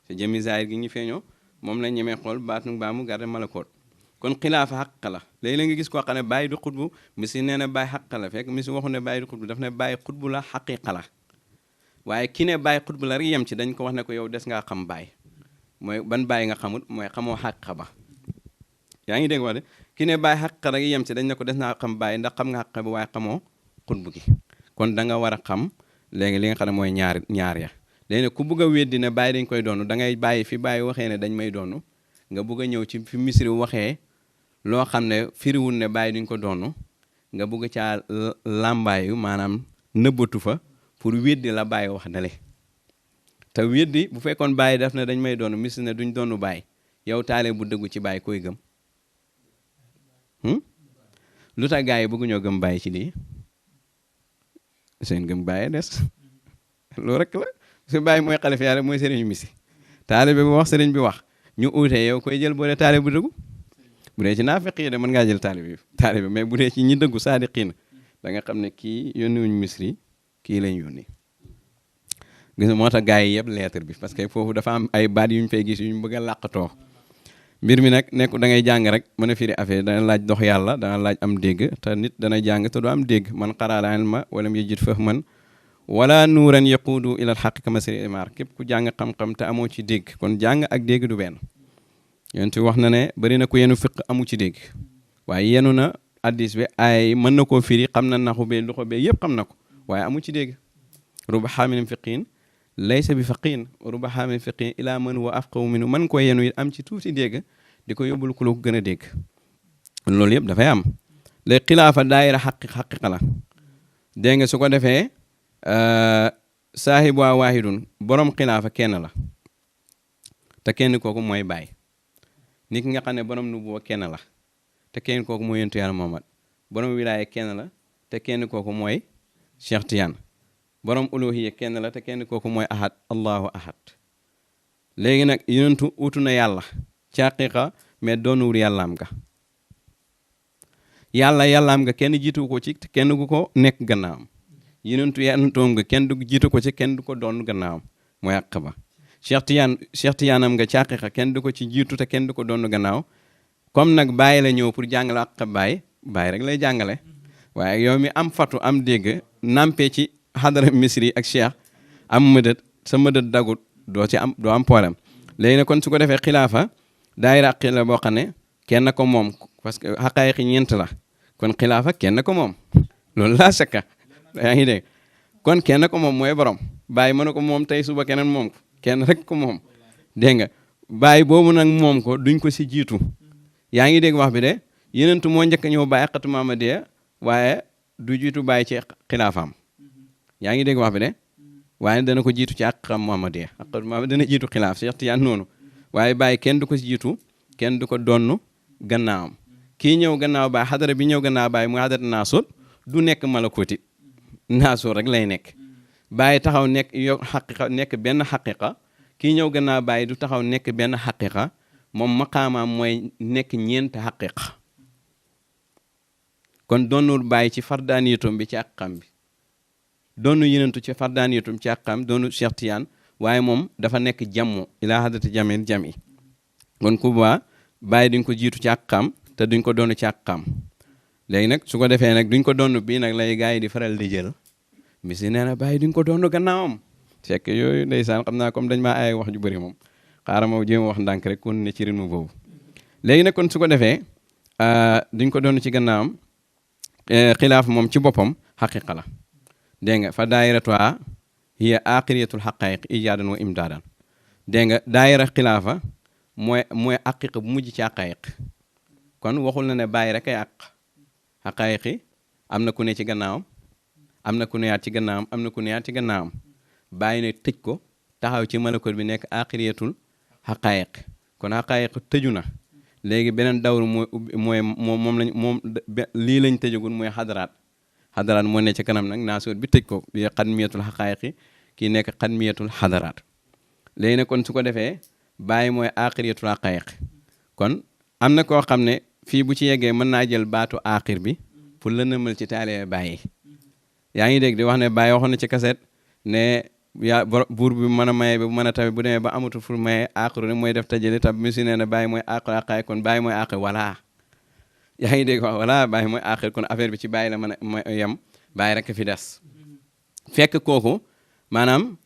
te jëmmi zaahir gi ñu feeñoo moom lañ ñemee xool baatu baamu garde malakoot kon xilaafa xaqiqa la léegi la nga gis koo xam ne bàyyi du xutbu misi nee na bàyyi xaqiqa la fekk misi waxu ne bàyyi du xutbu daf ne bàyyi xutbu la xaqiqa la waaye ki ne bàyyi xutbu la rek yem ci dañ ko wax ne ko yow des ngaa xam bàyyi mooy ban bàyyi nga xamut mooy xamoo xaqiqa ba yaa ngi dégg wax de ki ne bàyyi xaqiqa rek yem ci dañ ne ko des naa xam bàyyi ndax xam nga xaqiqa ba waaye xamoo xutbu gi kon da nga war a xam léegi li nga xam ne mooy ñaar ya léegi nag ku bugg a weddi ne bàyyi dañ koy doonu da ngay bàyyi fi bàyyi waxee ne dañ may doonu nga bugg a ñëw ci fi misri waxee loo xam ne firiwul ne bàyyi duñ ko doonu nga bugg caa làmbaayu maanaam nëbbatu fa pour weddi la bàyyi wax dale te weddi bu fekkoon bàyyi def ne dañ may doonu misri ne duñ doonu bàyyi yow taale bu dëggu ci bàyyi koy gëm lu tax gars yi bëgguñoo gëm bàyyi ci lii seen gëm bàyyi des loolu rek la su bàyyi mooy xalifa yàlla mooy sëriñ misi taalibe bi wax sëriñ bi wax ñu uute yow koy jël boo dee taalibe bu dëggu bu dee ci naafiq yi de mën ngaa jël taalibe mais bu dee ci ñi dëggu saadiqiin da nga xam ne kii yónni wuñ misri kii lañ yónni gis moo tax gars yi yëpp lettre bi parce que foofu dafa am ay baat yuñ fay gis yuñ bëgg a làqatoo mbir mi nag nekku da ngay jàng rek mën a firi affaire dana laaj dox yàlla dana laaj am dégg te nit dana jàng te du am dégg man qaraa ilma walam yajid fahman wala nuuran yaquudu ilal xaq kama siri imar képp ku jàng xam-xam te amoo ci dégg kon jàng ak dégg du benn yonent wax na ne bari na ku yenu fiq amu ci dégg waaye yenu na addis bi ay mën na koo firi xam na naxu bee luxo bee yëpp xam na ko waaye amu ci dégg ruba xaamilin fiqiin laysa bi faqiin ruba xaamilin fiqiin ilaa man wa afqahu minhu man ko yenu it am ci tuuti dégg di ko yóbbul ku la ko gën a dégg loolu yëpp dafay am léegi xilaafa daayira xaqiqa la dégg nga su ko defee saahibu waahidun borom xilaafa kenn la te kenn kooku mooy baay nit ki nga xam ne borom nubuwa kenn la te kenn kooku mooy yonentu Yàlla Muhammad borom wilaaya kenn la te kenn kooku mooy Cheikh Tidiane borom uluhiyya kenn la te kenn kooku mooy ahad allahu ahad léegi nag yonentu utu na yàlla ci haqiqa mais doonuwul yàllaam ga yàllaam nga kenn jiitu ko ci kenn ku ko nekk gannaawam yenentoom nga kenn du jiitu ko ci kenn du ko doon gannaawam mooy àq ba Cheikh Tidiane am nga ci haqiqa kenn du ko ci jiitu te kenn du ko doon gannaaw comme nag bàyyi la ñëw pour jàngale àq bàyyi rek lay jàngale waaye yow mi am fatu am dégg nampé ci xadara misri ak cheikh am mëdët sa mëdët dagut doo am problème léegi nag kon su ko defee xilaafa daayira aqi la boo xam ne kenn ko moom parce que xaqaayiqi ñeent la kon xilaafa kenn ko moom loolu laa sakka yaa ngi dégg kon kenn ko moom mooy borom bàyyi mën na ko moom tey suba keneen moom ko kenn rek ko moom dégg nga bàyyi boobu nag moom ko duñ ko si jiitu yaa ngi dégg wax bi de yenentu moo njëkk a ñëw bàyyi aqatu Mamadiya waaye du jiitu bàyyi ci xilaafaam yaa ngi dégg wax bi de waaye dana ko jiitu ci aqam Mamadiya aqatu Mamadiya dana jiitu xilaaf Cheikh Tidiane noonu waaye bàyyi kenn du ko si jiitu kenn du ko donn gannaawam kii ñëw gannaaw bàyyi xadara bi ñëw gannaaw bàyyi muy xadara naasut du nekk malakooti naasut rek lay nekk bàyyi taxaw nekk yo xaqiqa nekk benn xaqiqa kii ñëw gannaaw bàyyi du taxaw nekk benn xaqiqa moom maqaamaam mooy nekk ñeent xaqiqa kon doonul bàyyi ci fardaaniyatum bi ci àqam bi doonu yenentu ci fardaaniyatum ci àqam doonu Cheikh Tidiane waaye moom dafa nekk jammu ilaa hadrati jamil jami kon ku baa bàyyi duñ ko jiitu ci àqam te duñ ko doonu ci àqam léegi nag su ko defee nag duñ ko doonu bii nag lay gars yi di faral di jël misi nee na bàyyi duñ ko doonu gannaawam fekk yooyu ndeysaan xam naa comme dañ maa ay wax ju bëri moom xaaral ma jéem a wax ndànk rek kon ne ci rythme boobu léegi nag kon su ko defee duñ ko doonu ci gannaawam xilaaf moom ci boppam xaqiqa la dégg nga fa daayiratuha hiya aqiriyatul xaqaiq ijaadan wa imdaadan dégg nga daayira xilaafa mooy xaqiqa bu mujj ci xaqaiq kon waxul na ne bàyyi rek ay xaqaiqi am na ku ne ci gannaawam am na ku ne yaat ci gannaawam am na ku ne yaat ci gannaawam bàyyi ne tëj ko taxaw ci malakot bi nekk aqiriyatul xaqaiq kon xaqaiq tëju na léegi beneen dawru mooy moom lañ moom lii lañ tëjagul mooy xadaraat moo ne ci kanam nag naasuut bi tëj ko bi xadmiyatul xaqaayiqi kii nekk xadmiyatul xadaraat léegi nag kon su ko defee bàyyi mooy aaxiriyatul xaqaayiq kon am na koo xam ne fii bu ci yeggee mën naa jël baatu aaxir bi pour lëndëmal ci taale bàyyi yaa ngi dégg di wax ne bàyyi waxoon na ci kaset ne yaa buur bi mën a maye bi mën a tawi bu demee ba amatul fu maye aaxiru ne mooy def tajali tab misi nee na bàyyi mooy aaxiru xaqaayiq kon bàyyi mooy aaxir voilà yaa ngi dégg wax voilà bàyyi mooy aaxir kon affaire bi ci bàyyi la mën a yem bàyyi rek fi des fekk kooku maanaam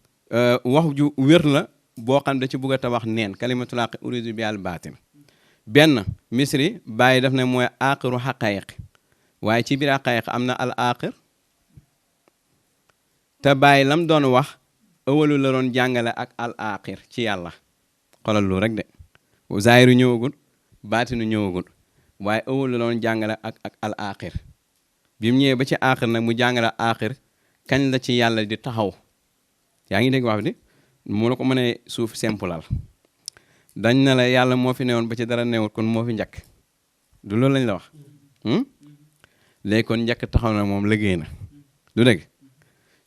wax ju wér la boo xam da ci bugg a tabax neen kalimatul haqq uridu bi al baatil benn misri bàyyi daf ne mooy aaxiru xaqaayiq waaye ci biir xaqaayiq am na al aaxir te bàyyi lam doon wax ëwalu la doon jàngale ak al aaxir ci yàlla xoolal lu rek de zaahiru ñëwagul baatinu ñëwagul waaye ëwal la doon jàngale ak al aaxir bi mu ñëwee ba ci aaxir nag mu jàngale aaxir kañ la ci yàlla di taxaw yaa ngi dégg wax bi mu la ko mënee suuf simplal dañ na la yàlla moo fi newoon ba ci dara newut kon moo fi njëkk du loolu lañ la wax léegi kon njëkk taxaw na moom liggéey na du dëgg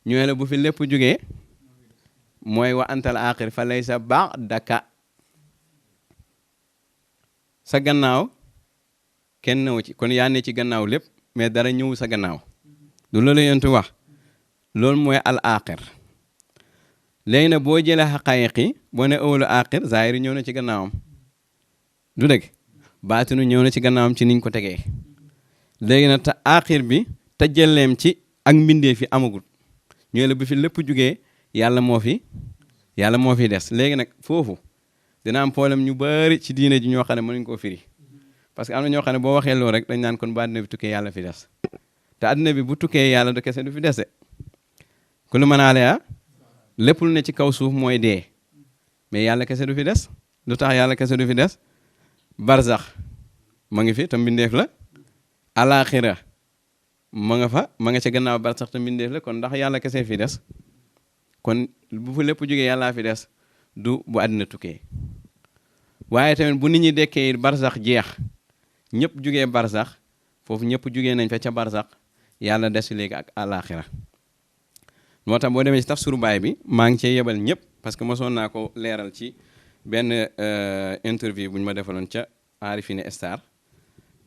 ñooy la bu fi lépp jógee mooy wa antal aaxir fa lay sa baax daka sa gannaaw kenn newu ci kon yaa ne ci gannaaw lépp mais dara ñëw sa gannaaw du loolu yontu wax loolu mooy al aaxir léegi nag boo jëlee xaqaayiq yi boo ne ëwalu aaxir zaahir ñëw na ci gannaawam du dëgg baatinu ñëw na ci gannaawam ci niñ ko tegee léegi nag te aaxir bi te jëleem ci ak mbindee fi amagul ñooy la bu fi lépp jugee yàlla moo fi des léegi nag foofu dina am problème ñu bari ci diine ji ñoo xam ne mënuñ koo firi parce que am na ñoo xam ne boo waxee loolu rek dañ naan kon ba àddina bi tukkee yàlla fi des te àddina bi bu tukkee yàlla du kese du fi dese ku lu mën a ale lépp lu ne ci kaw suuf mooy dee mais yàlla kese du fi des lu tax yàlla kese du fi des barzax ma ngi fi te mbindeef la alaxira ma nga fa ma nga ca gannaaw barzax te mbindeef la kon ndax yàlla kese fi des kon bu fa lépp jógee yàllaa fi des du bu àddina tukkee waaye tamit bu nit ñi dekkee barzax jeex ñëpp jugee barzax foofu ñëpp jugee nañ fa ca barzax yàlla des léegi ak alaxira moo tax boo demee ci tafsiru baay bi maa ngi cee yebal ñëpp parce que mosoon naa ko leeral ci benn interview bu ñu ma defaloon ca Arifine Star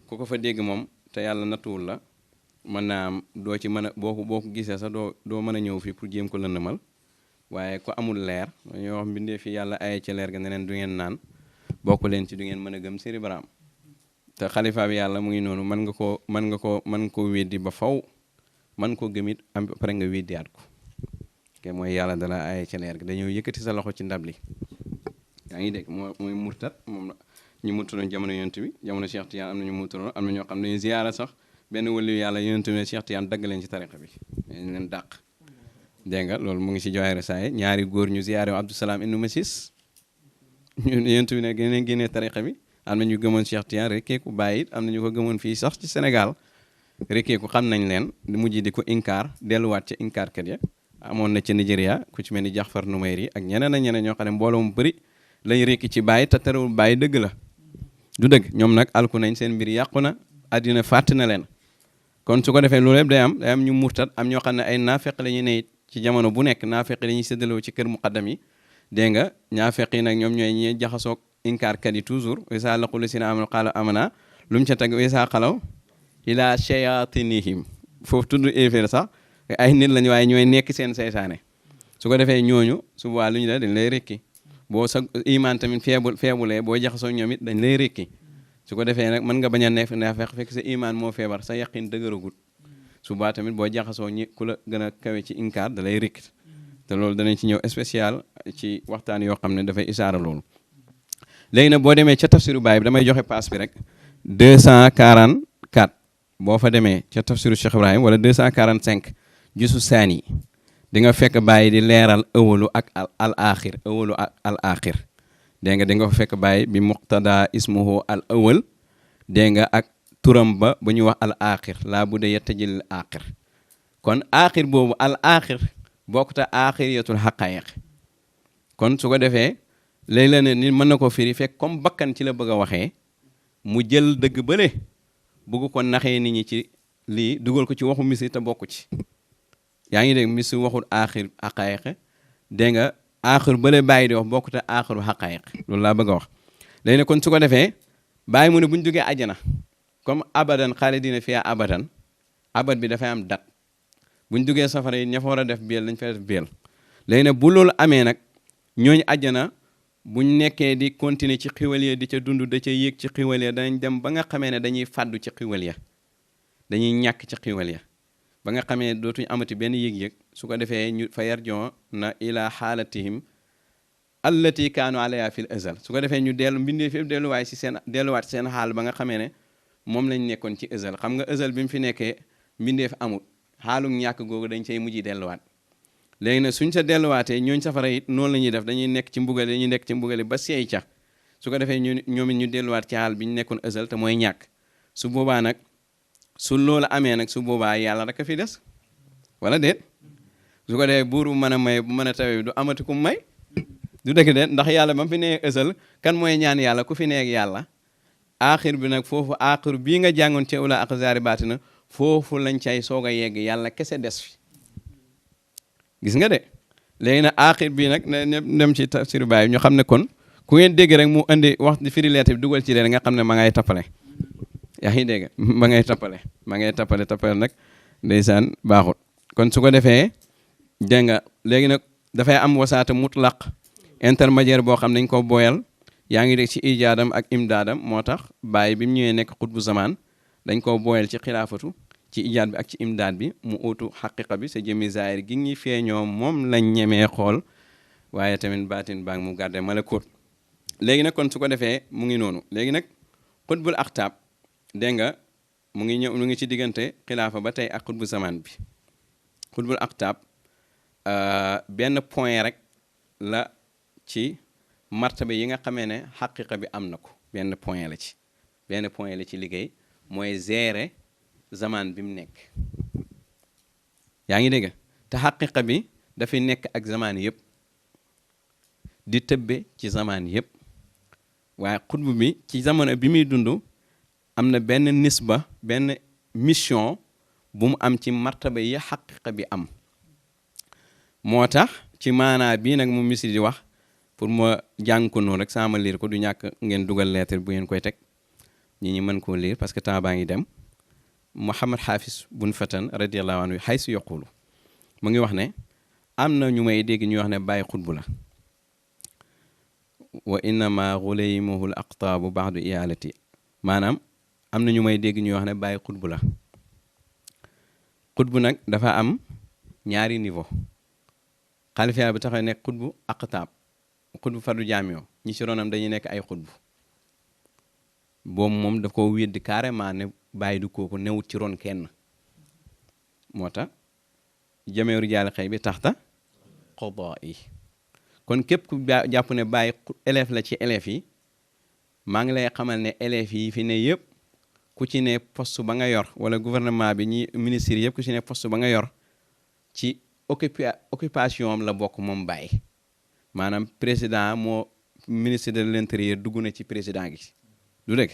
ku ko fa dégg moom te yàlla nattuwul la mën naa am doo ci mën a boo ko gisee sax doo mën a ñëw fii pour jéem ko lëndëmal waaye ko amul leer ñoo wax mbindee fi yàlla aye ci leer ga ne leen du ngeen naan bokk leen ci du ngeen mën a gëm Sëriñ Baraam te xalifa bi yàlla mu ngi noonu mën nga ko weddi ba faw mën ko gëmit am pare nga weddiyaat ko ke mooy yàlla dala aye ci leer ga dañoo yëkkati sa loxo ci ndab li yaa ngi dégg mooy murtat moom la ñu murtaloon jamono yonent bi jamono Cheikh Tidiane am na ñu murtaloon am na ñoo xam ne dañuy ziyaara sax benn waliyu yàlla yonent bi Cheikh Tidiane dagg leen ci tariqa bi ñu leen dàq dégg nga loolu mu ngi ci Jawahir Rasaa'il ñaari góor ñu ziyaare Abdou Salam ibnu Masis ñu yonent bi ne gën génnee tariqa bi am na ñu gëmoon Cheikh Tidiane rekkeeku bàyyi it am na ñu ko gëmoon fii sax ci Sénégal rekkeeku xam nañ leen mujj di ko inkaar delluwaat ca inkaar kat ya amoon na ca Nigeria ku ci mel ni Jaxfar Numayri ak ñeneen ak ñeneen ñoo xam ne mbooloo mu bëri lañ rekki ci bàyyi te terewul bàyyi dëgg la du dëgg ñoom nag alku nañ seen mbir yàqu na àddina fàtt na leen kon su ko defee loolu yëpp day am ñu murtat am ñoo xam ne ay naafeq la ñu ne it ci jamono bu nekk naafeq yi dañuy séddaloo ci kër muqaddam yi dégg nga naafeq yi nag ñoom ñooy ñi jaxasoog inkaarkat yi toujours isa laqu lasina amanu qaala amana lu mu ca teg isa xalaw ila shayatinihim foofu tudd éeféer sax ay nit lañu waaye ñooy nekk seen seytaane su ko defee ñooñu su boobaa lu ñu la dañ lay rekki boo sa iman tamit feebulee boo jaxasoo ñoom it dañ lay rekki su ko defee nag mën nga bañ a naafeq fekk sa iman moo feebar sa yaqin dëgëragut su boobaa tamit boo jaxasoo ñi ku la gën a kawe ci inkaar da lay rekki te loolu danañ ci ñëw spécial ci waxtaan yoo xam ne dafay isaara loolu léegi nag boo demee ca tafsiru Baay bi damay joxe paas bi rek 244 boo fa demee ca tafsiru Cheikh Ibrahim wala 245 jusu saani di nga fekk Baay di leeral ëwalu ak al axir ëwalu ak al axir dégg nga di nga fa fekk Baay bi muqtada ismuhu al awal dégg nga ak turam ba bu ñuy wax al axir laa bu dee yettajil axir kon axir boobu al axir bokkta axiriyatul xaqaayiq kon su ko defee léegi la ne ni mën na ko firi fekk comme bakkan ci la bëgg a waxee mu jël dëgg bële bëgg ko naxee nit ñi ci lii dugal ko ci waxu misi te bokku ci yaa ngi dégg misi waxul aaxir xaqaayiq dégg nga aaxir bële bàyyi di wax bokkute aaxiru xaqaayiq loolu laa bëgg a wax léegi ne kon su ko defee bàyyi mu ne bu ñu duggee àjjana comme abadan xaalidina fiha abadan abad bi dafay am dat bu ñu duggee safara yi ña fa war a def biel dañ fay def biel léegi nag bu loolu amee nag ñooñu àjjana buñ nekkee di continuer ci xiwal ya di ca dund da ca yéeg ci xiwal ya danañ dem ba nga xamee ne dañuy fàddu ci xiwal ya dañuy ñàkk ci xiwal ya ba nga xamee dootuñ amati benn yëg-yëg su ko defee ñu fa yarjon na ila xaalatihim allati kaanu alayha fil azal su ko defee ñu dellu mbindee fi delluwaay si seen delluwaat seen xaal ba nga xamee ne moom lañ nekkoon ci azal xam nga azal bi mu fi nekkee mbindee fi amul xaalum ñàkk googu dañ cay mujj delluwaat léegi nag suñ sa delluwaatee ñooñ safara it noonu la ñuy def dañuy nekk ci mbugale dañuy nekk ci mbugale ba seey ca su ko defee ñoom it ñu delluwaat ci xaal bi ñu nekkoon azal te mooy ñàkk su boobaa nag su loolu amee nag su boobaa yàlla rek a fi des wala déet su ko defee buur bu mën a may bu mën a tawe du amati ku may du dëgg de ndax yàlla ba mu fi nee azal kan mooy ñaan yàlla ku fi neeg yàlla aaxir bi nag foofu aaxir bii nga jàngoon ci ula ak zaari baatina foofu lañ cay soog a yegg yàlla kese des fi gis nga de léegi nag aaxir bii nag ne dem ci tafsiru Baay ñu xam ne kon ku ngeen dégg rek mu indi wax di firi lettre bi dugal ci leen nga xam ne ma ngay tappale yaa ngi dégg ma ngay tappale nag ndeysaan baaxut kon su ko defee dégg nga léegi nag dafay am wasaata mutlaq intermédiaire boo xam nañ ko booyal yaa ngi dégg ci ijaadam ak imdaadam moo tax Baay bi mu ñëwee nekk xutbu zamaan dañ koo booyal ci xilaafatu ci ijaad bi ak ci imdaad bi mu uutu xaqiqa bi sa jëmi zaahir gi ñi feeñoo moom lañ ñemee xool waaye tamit baatin baa ngi mu gàdde malakut léegi nag kon su ko defee mu ngi noonu léegi nag xutbul axtaab dégg nga mu ngi ñëw mu ngi ci diggante xilaafa ba tey ak xutbu zamaan bi xutbul axtaab benn point rek la ci martaba yi nga xamee ne xaqiqa bi am na ko benn point la ci liggéey mooy gérer zaman bi mu nekk yaa ngi dégg te xaqiqa bi dafay nekk ak zaman yëpp di tëbbe ci zaman yëpp waaye xutbu bi ci jamono bi muy dund am na benn nisba benn mission bu mu am ci martaba yi xaqiqa bi am moo tax ci maanaa bii nag mu misi di wax pour ma jàng ko noonu rek sama liir ko du ñàkk ngeen dugal lettre bu ngeen koy teg ñi mën koo liir parce que temps baa ngi dem Muhammad Hafiz bun Fatan radiallahu anhu xaysu yaqulu mu ngi wax ne am na ñu may dégg ñuy wax ne bàyyi xutbu la wa innama xulaymuhu l aqtaabu baxdu iyalati maanaam am na ñu may dégg ñuy wax ne bàyyi xutbu la xutbu nag dafa am ñaari niveau xalifa bi taxaw nekk xutbu aqtaab xutbu fardu jaamio ñi ci ronam dañuy nekk ay xutbu boobu moom daf ko weddi carrément ne bàyyi du kooku newut ci ron kenn moo tax jameeru jaale xëy bi taxta xodaa yi kon képp ku jàpp ne bàyyi élève la ci élèves yi maa ngi lay xamal ne élèves yi fi ne yëpp ku ci ne poste ba nga yor wala gouvernement bi ñi ministère yëpp ku ci ne poste ba nga yor ci occupation am la bokk moom bàyyi maanaam président moo ministre de l'intérieur dugg na ci président gi du dëgg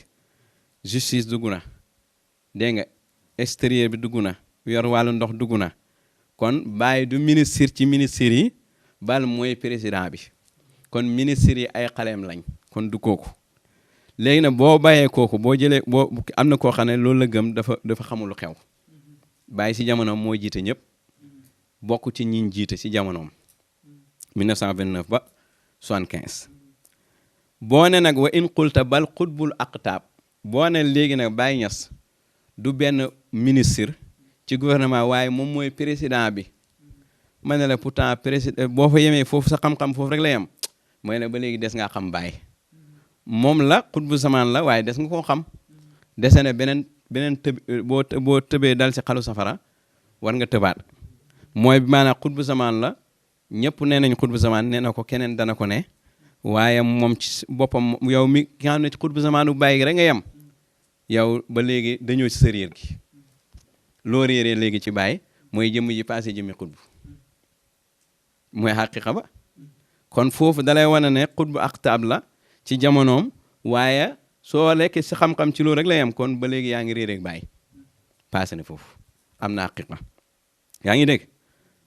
justice dugg na dégg nga extérieur bi dugg na yor wàllu ndox dugg na kon bàyyi du ministre ci ministère yi bal mooy président bi kon ministre yi ay xaleem lañ kon du kooku léegi nag boo bàyyee kooku boo jëlee boo am na koo xam ne loolu la gëm dafa xamul lu xew bàyyi si jamonoom mooy jiite ñëpp bokk ci ñiñ jiite si jamonoom 1929 ba 75 boo ne nag wa in qulta bal xutbul aqtaab boo ne léegi nag Baye Niass du benn ministre ci gouvernement waaye moom mooy président bi ma ne la pourtant président boo fa yemee foofu sa xam-xam foofu rek la yem mooy ne ba léegi des ngaa xam Baye moom la xutbu zamaan la waaye des nga koo xam dese ne beneen boo tëbee dal si xalu safara war nga tëbaat mooy maanaam xutbu zamaan la ñëpp nee nañ xutbu zamaan nee na ko keneen dana ko ne waaye moom ci boppam yow mi nga xam ne ci xutbu zamaanu Baye rek nga yem yow ba léegi dañoo ci sa réer gi loo réeree léegi ci Baye mooy jëmm ji passé jëmmi xutbu mooy xaqiqa ba kon foofu dalay wane ne xutbu aqtaab la ci jamonoom waaye soo lekk si xam-xam ci loolu rek la yem kon ba léegi yaa ngi réer ak Baye passé na foofu am na xaqiqa yaa ngi dégg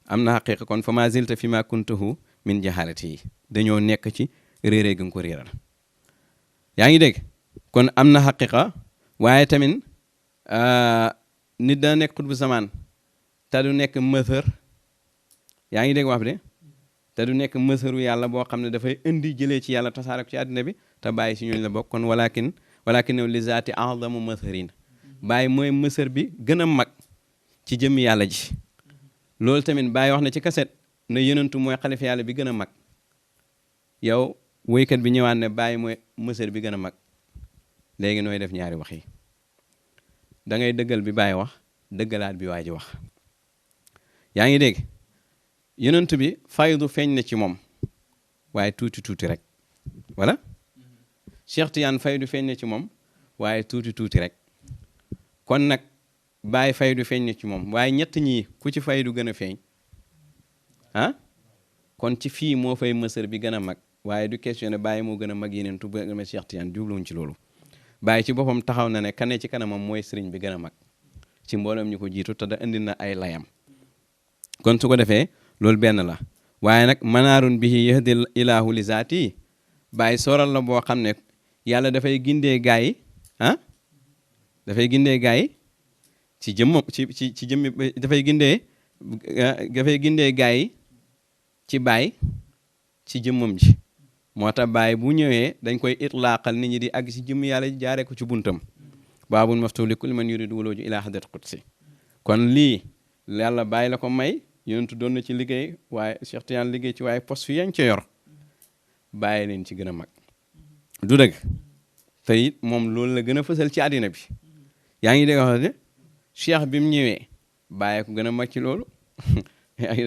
am na xaqiqa kon fa ma zilta fi ma kuntuhu min jahalati yi dañoo nekk ci réeré gi nga ko réeral yaa ngi dégg kon am na xaqiqa waaye tamit nit dana nekk xutbu zamaan te du nekk mësër yaa ngi dégg wax bi de te du nekk mësëru yàlla boo xam ne dafay indi jëlee ci yàlla tasaare ko ci àddina bi te Baye si ñooñu la bokk kon walakin li zaati a'zamu mësërin Baye mooy mësër bi gën a mag ci jëmmi yàlla ji loolu tamit Baye wax na ci kaset ne yonentu mooy xalifa yàlla bi gën a mag yow woykat bi ñëwaat ne Baye mooy mësër bi gën a mag léegi nooy def ñaari wax yi da ngay dëggal bi Baye wax dëggalaat bi waa ji wax yaa ngi dégg yonent bi faydu feeñ na ci moom waaye tuuti rek voilà Cheikh Tidiane faydu feeñ na ci moom waaye tuuti rek kon nag Baye faydu feeñ na ci moom waaye ñett ñii ku ci faydu gën a feeñ ah kon ci fii moo fay mësër bi gën a mag waaye du question ne Baye moo gën a mag yeneen tu ba nga Cheikh Tidiane jubluwuñ ci loolu Baye ci boppam taxaw na ne kane ci kanamam mooy sëriñ bi gën a mag ci mboolem ñu ko jiitu te da indi na ay layam kon su ko defee loolu benn la waaye nag manaarun bihi yahdil ilaahu li zaati Baye sooral la boo xam ne yàlla dafay gindee gaa yi ah dafay gindee gaa yi ci jëmmam ci jëmmi dafay gindee gaa yi ci Baye ci jëmmam ji moo tax Baye bu ñëwee dañ koy itlaaqal nit ñi di àgg si jëmm yàlla jaaree ko ci buntam baabul maftuh li kulli man yuridu wuluju ila hadrat qudsi kon lii yàlla Baye la ko may yonentu doon na ci liggéey waaye Cheikh Tidiane liggéey ci waaye poste yañ ca yor Baye leen ci gën a mag du dëgg te it moom loolu la gën a fësal ci àddina bi yaa ngi dégg wax de Cheikh bi mu ñëwee Baye ko gën a mag ci loolu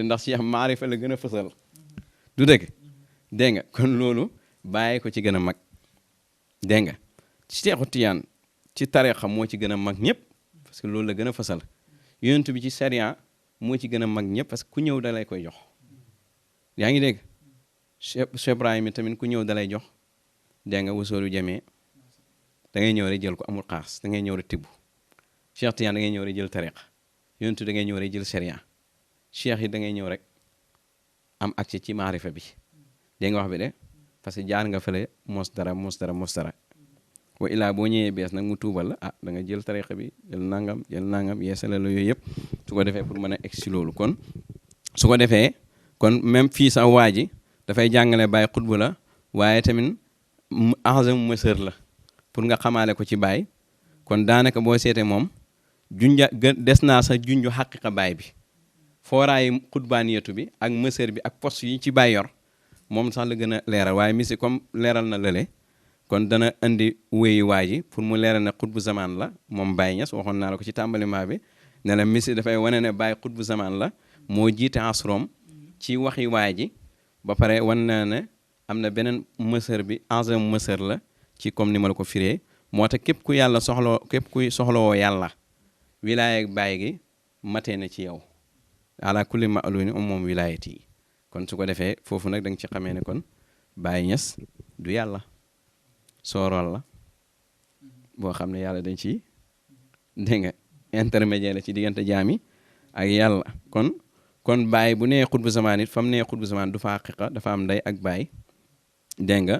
ndax Cheikh maarifa la gën a fësal du dëgg dégg nga kon loolu Baye ko ci gën a mag dégg nga Cheikhu Tidiane ci tarixa moo ci gën a mag ñëpp parce que loolu la gën a fësal yonent bi ci sariya moo ci gën a mag ñëpp parce que ku ñëw dalay koy jox yaa ngi dégg Cheikh Ibrahima tamit ku ñëw dalay jox dégg nga wasoolu jamee da ngay ñëw rek jël ko amul xaas da ngay ñëw rek tibb Cheikh Tidiane da ngay ñëw rek jël tariqa yonent da ngay ñëw rek jël sariya cheikh yi da ngay ñëw rek am accès ci maarifa bi dégg nga wax bi de parce que jaar nga fële mos dara wa illaa boo ñëwee bees nag mu tuubal la da nga jël tariqa bi jël nangam yeesala la yooyu yëpp su ko defee pour mën a egg si loolu kon su ko defee kon même fii sax waa ji dafay jàngale Baay xutbu la waaye tamit a'zamu mësër la pour nga xamaale ko ci Baay kon daanaka boo seetee moom junja des naa sax junju xaqiqa Baay bi fooraayi xutbaaniyatu bi ak mësër bi ak poste yi ci Baay yor moom sax la gën a leeral waaye misi comme leeral na lële kon dana indi wéyu waa ji pour mu leeral ne xutbu zamaan la moom Baay Ñas waxoon naa la ko ci tàmbaliment bi ne la misi dafay wane ne Baay xutbu zamaan la moo jiite asrom ci waxi waa ji ba pare wan na ne am na beneen mësër bi enzam mësër la ci comme ni ma la ko firee moo tax képp ku yàlla képp kuy soxlawoo yàlla wilaaya ak Baay gi matee na ci yow ala kulli ma'luuni moom wilaayati yi kon su ko defee foofu nag da nga ci xamee ne kon Baay Ñas du yàlla soorool la boo xam ne yàlla dañ ci dégg nga intermédiaire la ci diggante jaami ak yàlla kon Baay bu nee xutbu zamaan it fa mu nee xutbu zamaan du fa xaqiqa dafa am ndey ak Baay dégg nga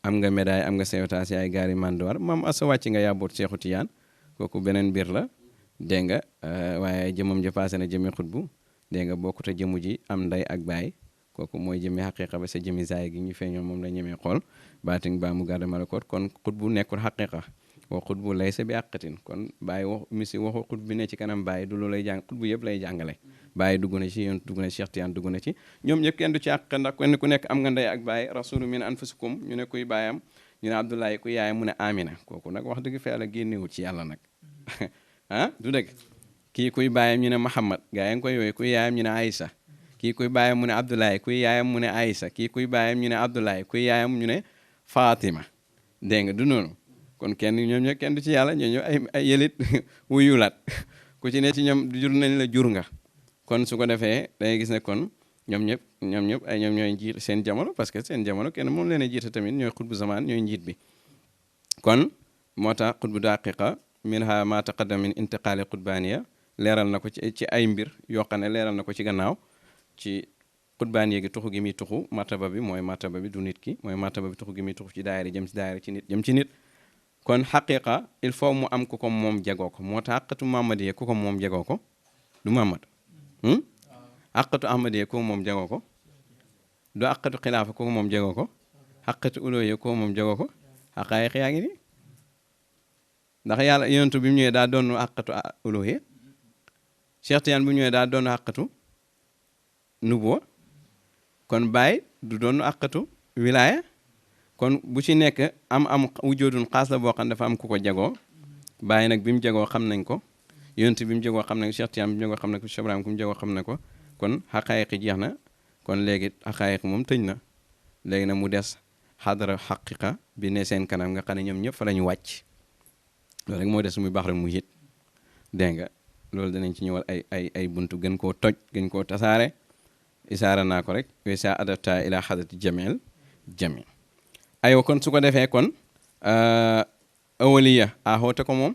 am nga médaille am nga sewtaas yaay gaari mandoor maam asa wàcc nga yàbboot Seexu Tijaan kooku beneen mbir la dégg nga waaye jëmam ja paase na jëmi xutbu dégg nga bokkute jëmu ji am ndey ak Baay kooku mooy jëmi xaqiqa ba sa jëmi zaay gi ñu feeñoo moom la ñemee xool baatin baa mu gàdda malakoot kon xutbu nekkul xaqiqa wa xutbu laysa bi àqatin kon Baay wax misi waxu xutbu bi ne ci kanam Baay du lu lay jàng xutbu yëpp lay jàngale Baay dugg na ci yoon dugg na ci Cheikh Tiyaan dugg na ci ñoom ñëpp kenn du ci àq ndax kenn ku nekk am nga ndey ak Baay rasulu min anfusikum ñu ne kuy baayam ñu ne Abdoulaye kuy yaayam mu ne Amina kooku nag wax dëgg fa yàlla génnewul ci yàlla nag du dëgg kii kuy baayam ñu ne Muhammad gaa yi nga koy yooyu kuy yaayam ñu ne Aïssa kii kuy baayam mu ne Abdoulaye kuy yaayam mu ne Aïssa kii kuy baayam ñu ne Abdoulaye kuy yaayam ñu ne Fatima dégg nga du noonu kon kenn ñoom ñëpp kenn du ci yàlla ñoo ay yëlit wuyulaat ku ci ne ci ñoom jur nañ la jur nga kon su ko defee dangay gis ne kon ñoom ñëpp ay ñoom ñooy njiit seen jamono parce que seen jamono kenn moom leen a jiite tamit ñooy xutbu zamaan ñooy njiit bi kon moo tax xutbu daqiqa minha ma taqaddam min intiqaali xutbaaniya leeral na ko ci ay mbir yoo xam ne leeral na ko ci gannaaw ci xutbaaniya gi tuxu gi muy tuxu martaba bi mooy martaba bi du nit ki mooy martaba bi tuxu gi muy tuxu ci daayira jëm ci daayira ci nit jëm ci nit kon xaqiqa il faut mu am ku ko moom jegoo ko moo tax àqatu Muhammadiya ku ko moom jegoo ko du Muhammad àqatu Ahmadiya ku ko moom jegoo ko du àqatu xilaafa ku ko moom jegoo ko àqatu ulooya ku ko moom jegoo ko xaqaayiq yaa ngi nii ndax yàlla yonentu bi mu ñëwee daa doon àqatu ulooya Cheikh Tiyaan bu ñëwee daa doon àqatu nubuwa kon Baay du doon àqatu wilaaya kon bu ci nekk am wujjoodun xaas la boo xam dafa am ku ko jagoo Baay nag bi mu jagoo xam nañ ko yonent bi mu jagoo xam nañ ko Cheikh Tiyaan bi mu jagoo xam nañ ko Cheikh Ibrahima ku mu jagoo xam na ko kon xaqaayiq jeex na kon léegi xaqaayiq moom tëj na léegi nag mu des xadara xaqiqa bi ne seen kanam nga xam ne ñoom ñëpp fa la ñu wàcc loolu rek moo des muy baax rek mu yit dégg nga loolu danañ ci ñëwal ay buntu gën koo toj gën koo tasaare isaara naa ko rek we sa adapta ila xadrati jamil aywa kon su ko defee kon awaliya xoote ko moom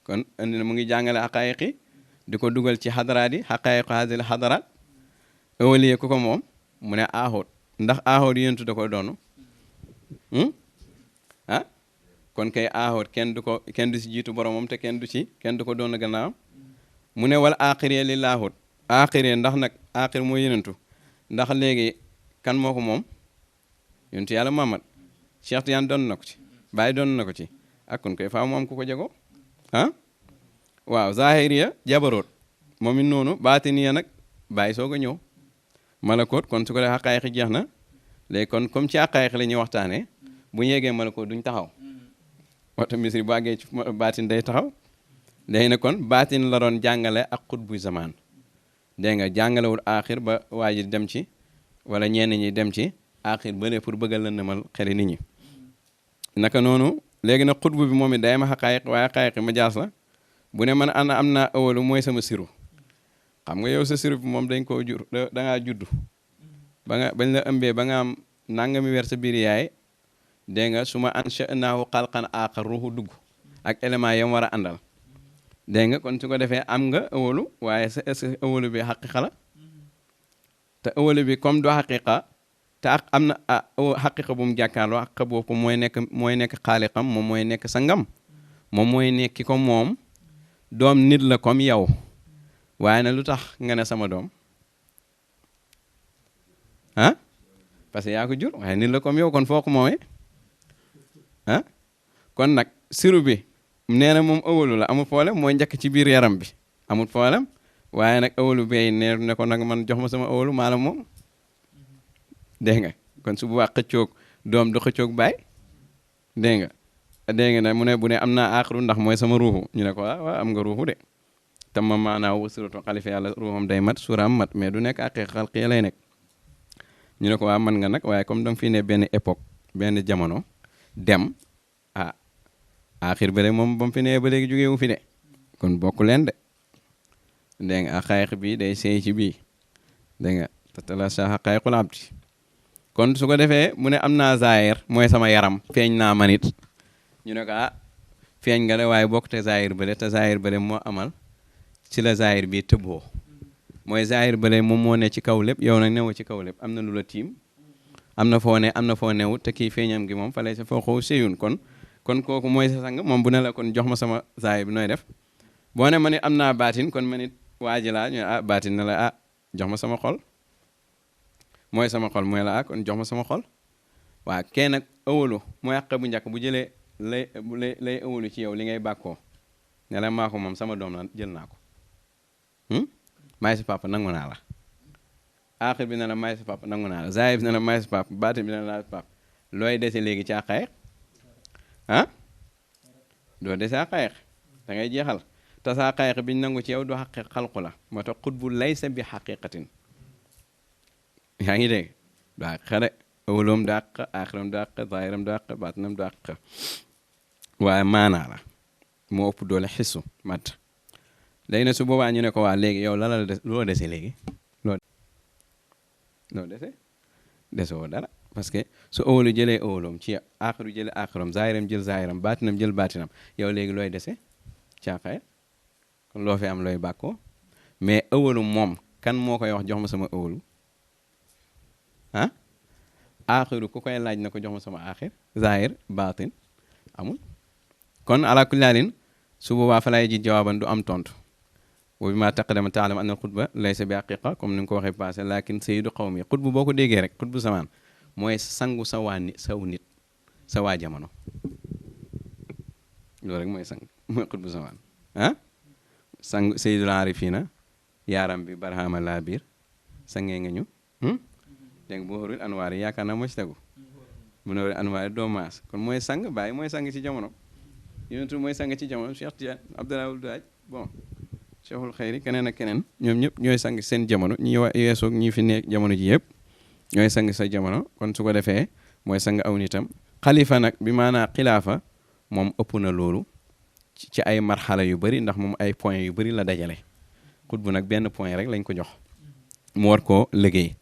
kon andi na mu ngi jàngale xaqaayiqi di ko dugal ci xadaraat yi xaqaayiqu hasil xadaraat awaliya ku ko moom mu ne aaxoot ndax aaxoot yéntu da koy doonu kon kay aaxoot kenn du si jiitu boromam te kenn du ko doon gannaaw mu ne wala aaxiriya li laaxoot aaxiriya ndax nag aaxir moo yénentu ndax léegi kan moo ko moom yonentu yàlla Muhammad Cheikh Tiyaan doon na ko ci Baay doon na ko ci ak kon koy faaw mu am ku ko jagoo waaw zahiriya jabaroot moom it noonu baatiniya nag Baay soog a ñëw malakoot kon su ko def xaqaayiq jeex na léegi kon comme ci xaqaayiq la ñuy waxtaanee bu ñu yeggee malakoot duñ taxaw wata misri bu àggee ci baatin day taxaw léegi nag kon baatin la doon jàngale ak xutbu zamaan dégg nga jàngalewul aaxir ba waa ji dem ci wala ñenn ñi dem ci aaxir ba ne pour bëggal la nëmal xeli nit ñi naka noonu léegi nag xutbu bi moom it day ma xaqaayiq waaye xaqaayiq ma jaas la bu ne man am naa awalu mooy sama siru xam nga yow sa siru bi moom dañ koo jur da ngaa juddu bañ la ëmbee ba nga am nangami weer sa biir yaay dégg nga su ma ansha'naahu xalqan aaxar ruuxu dugg ak élément yam war a àndal dégg nga kon su ko defee am nga awalu waaye est-ce que awalu bi xaqiqa la te awalu bi comme du xaqiqa te ak am na xaqiqa bu mu jàkkaarloo xaqiqa boobu mooy nekk xaaliqam moom mooy nekk sangam moom mooy nekki ko moom doom nit la comme yow waaye nag lu tax nga ne sama doom ah parce que yaa ko jur waaye nit la comme yow kon foo ko moomee ah kon nag siru bi nee na moom ëwalu la amul problème mooy njëkk ci biir yaram bi amul problème waaye nag ëwalu bey ne ko nag man jox ma sama ëwalu maanaam moom dégg nga kon su boobaa xëccoog doom du xëccoog baay dégg nga ne mu ne bu ne am naa aaxiru ndax mooy sama ruuxu ñu ne ko waaw am nga ruuxu de te ma maanaaw suratu xalifa yàlla ruuxam day mat suuraam mat mais du nekk ak xalqi lay nekk ñu ne ko waa man nga nag waaye comme danga fi ne benn époque benn jamono dem aaxir ba de moom ba mu fi ne ba léegi jógeewu fi de kon bokk leen de dégg nga xayq bi day seey ci bii dégg nga tatala sa xaqayqul abdi kon su ko defee mu ne am naa zaahir mooy sama yaram feeñ naa manit ñu ne ko feeñ nga de waaye bokk te zaahir ba de te zaahir ba de moo amal ci la zaahir bi tëbboo mooy zaahir ba de moom moo ne ci kaw lépp yow nag newoo ci kaw lépp am na lu la tiim am na foo ne am na foo newut te kii feeñam gi moom fa lay sa foo xaw séyun kon kooku mooy sa sang moom bu ne la kon jox ma sama zaahir bi nooy def boo ne ma nit am naa baatin kon ma nit waaji laa ñu baatin ne la jox ma sama xol mooy sama xol mooy la kon jox ma sama xol waa kee nag ëwalu mooy àq bu njëkk bu jëlee lay ëwalu ci yow li ngay bàkkoo ne la maa ko moom sama doom la jël naa ko maay sa papa nangu naa la aaxir bi ne la maay sa papa nangu naa la zaahir bi ne la maay sa papa baatin bi ne la maay sa papa looy dese léegi ci àqayeq doo dese àqayeq da ngay jeexal te sa àqayeq biñ nangu ci yow du xaqiq xalqu la moo tax xutbu laysa bi xaqiqatin yaa ngi dégg du àq de ëwaloom du àq aaxiram du àq zaahiram du àq baatinam du àq waaye maanaa la moo ëpp doole xisu mat léegi ne su boobaa ñu ne ko waa léegi yow la loo dese léegi loo dese desoo dara parce que su ëwalu jëlee ëwaloom ci aaxiru jëlee aaxiram zaahiram jël zaahiram baatinam jël baatinam yow léegi looy dese caaxaye kon loo fi am looy bàkkoo mais ëwalu moom kan moo koy wax jox ma sama ëwalu aaxiru ku koy laaj na ko jox ma sama aaxir zaahir baatin amul kon ala kulli haalin su boobaa fa lay ji jawaaban du am tontu wa bi ma taqaddama taalam anna xutba laysa bi haqiqa comme ni nga ko waxee passé lakin sayyidu qawmi xutbu boo ko déggee rek xutbu samaan mooy sangu sa waa nit sa waa jamono loolu rek mooy sang mooy xutbu samaan sang sayyidul arifina yaaram bi barhama laa biir sangee nga ñu dégg nga boo xorul anwaar yi yaakaar naa moo ci tegu mu ne anwaar doo maas kon mooy sang bàyyi mooy sang ci jamono yonentu mooy sang ci jamono Cheikh Tidiane Abdoulaye Wul Daaj bon Cheikhul Xayri keneen ak keneen ñoom ñëpp ñooy sang seen jamono ñi yeesoog ñi fi nekk jamono ji yëpp ñooy sang sa jamono kon su ko defee mooy sang aw nitam xalifa nag bi maanaa xilaafa moom ëpp na loolu ci ay marxala yu bëri ndax moom ay point yu bëri la dajale xutbu nag benn point rek lañ ko jox mu war koo liggéey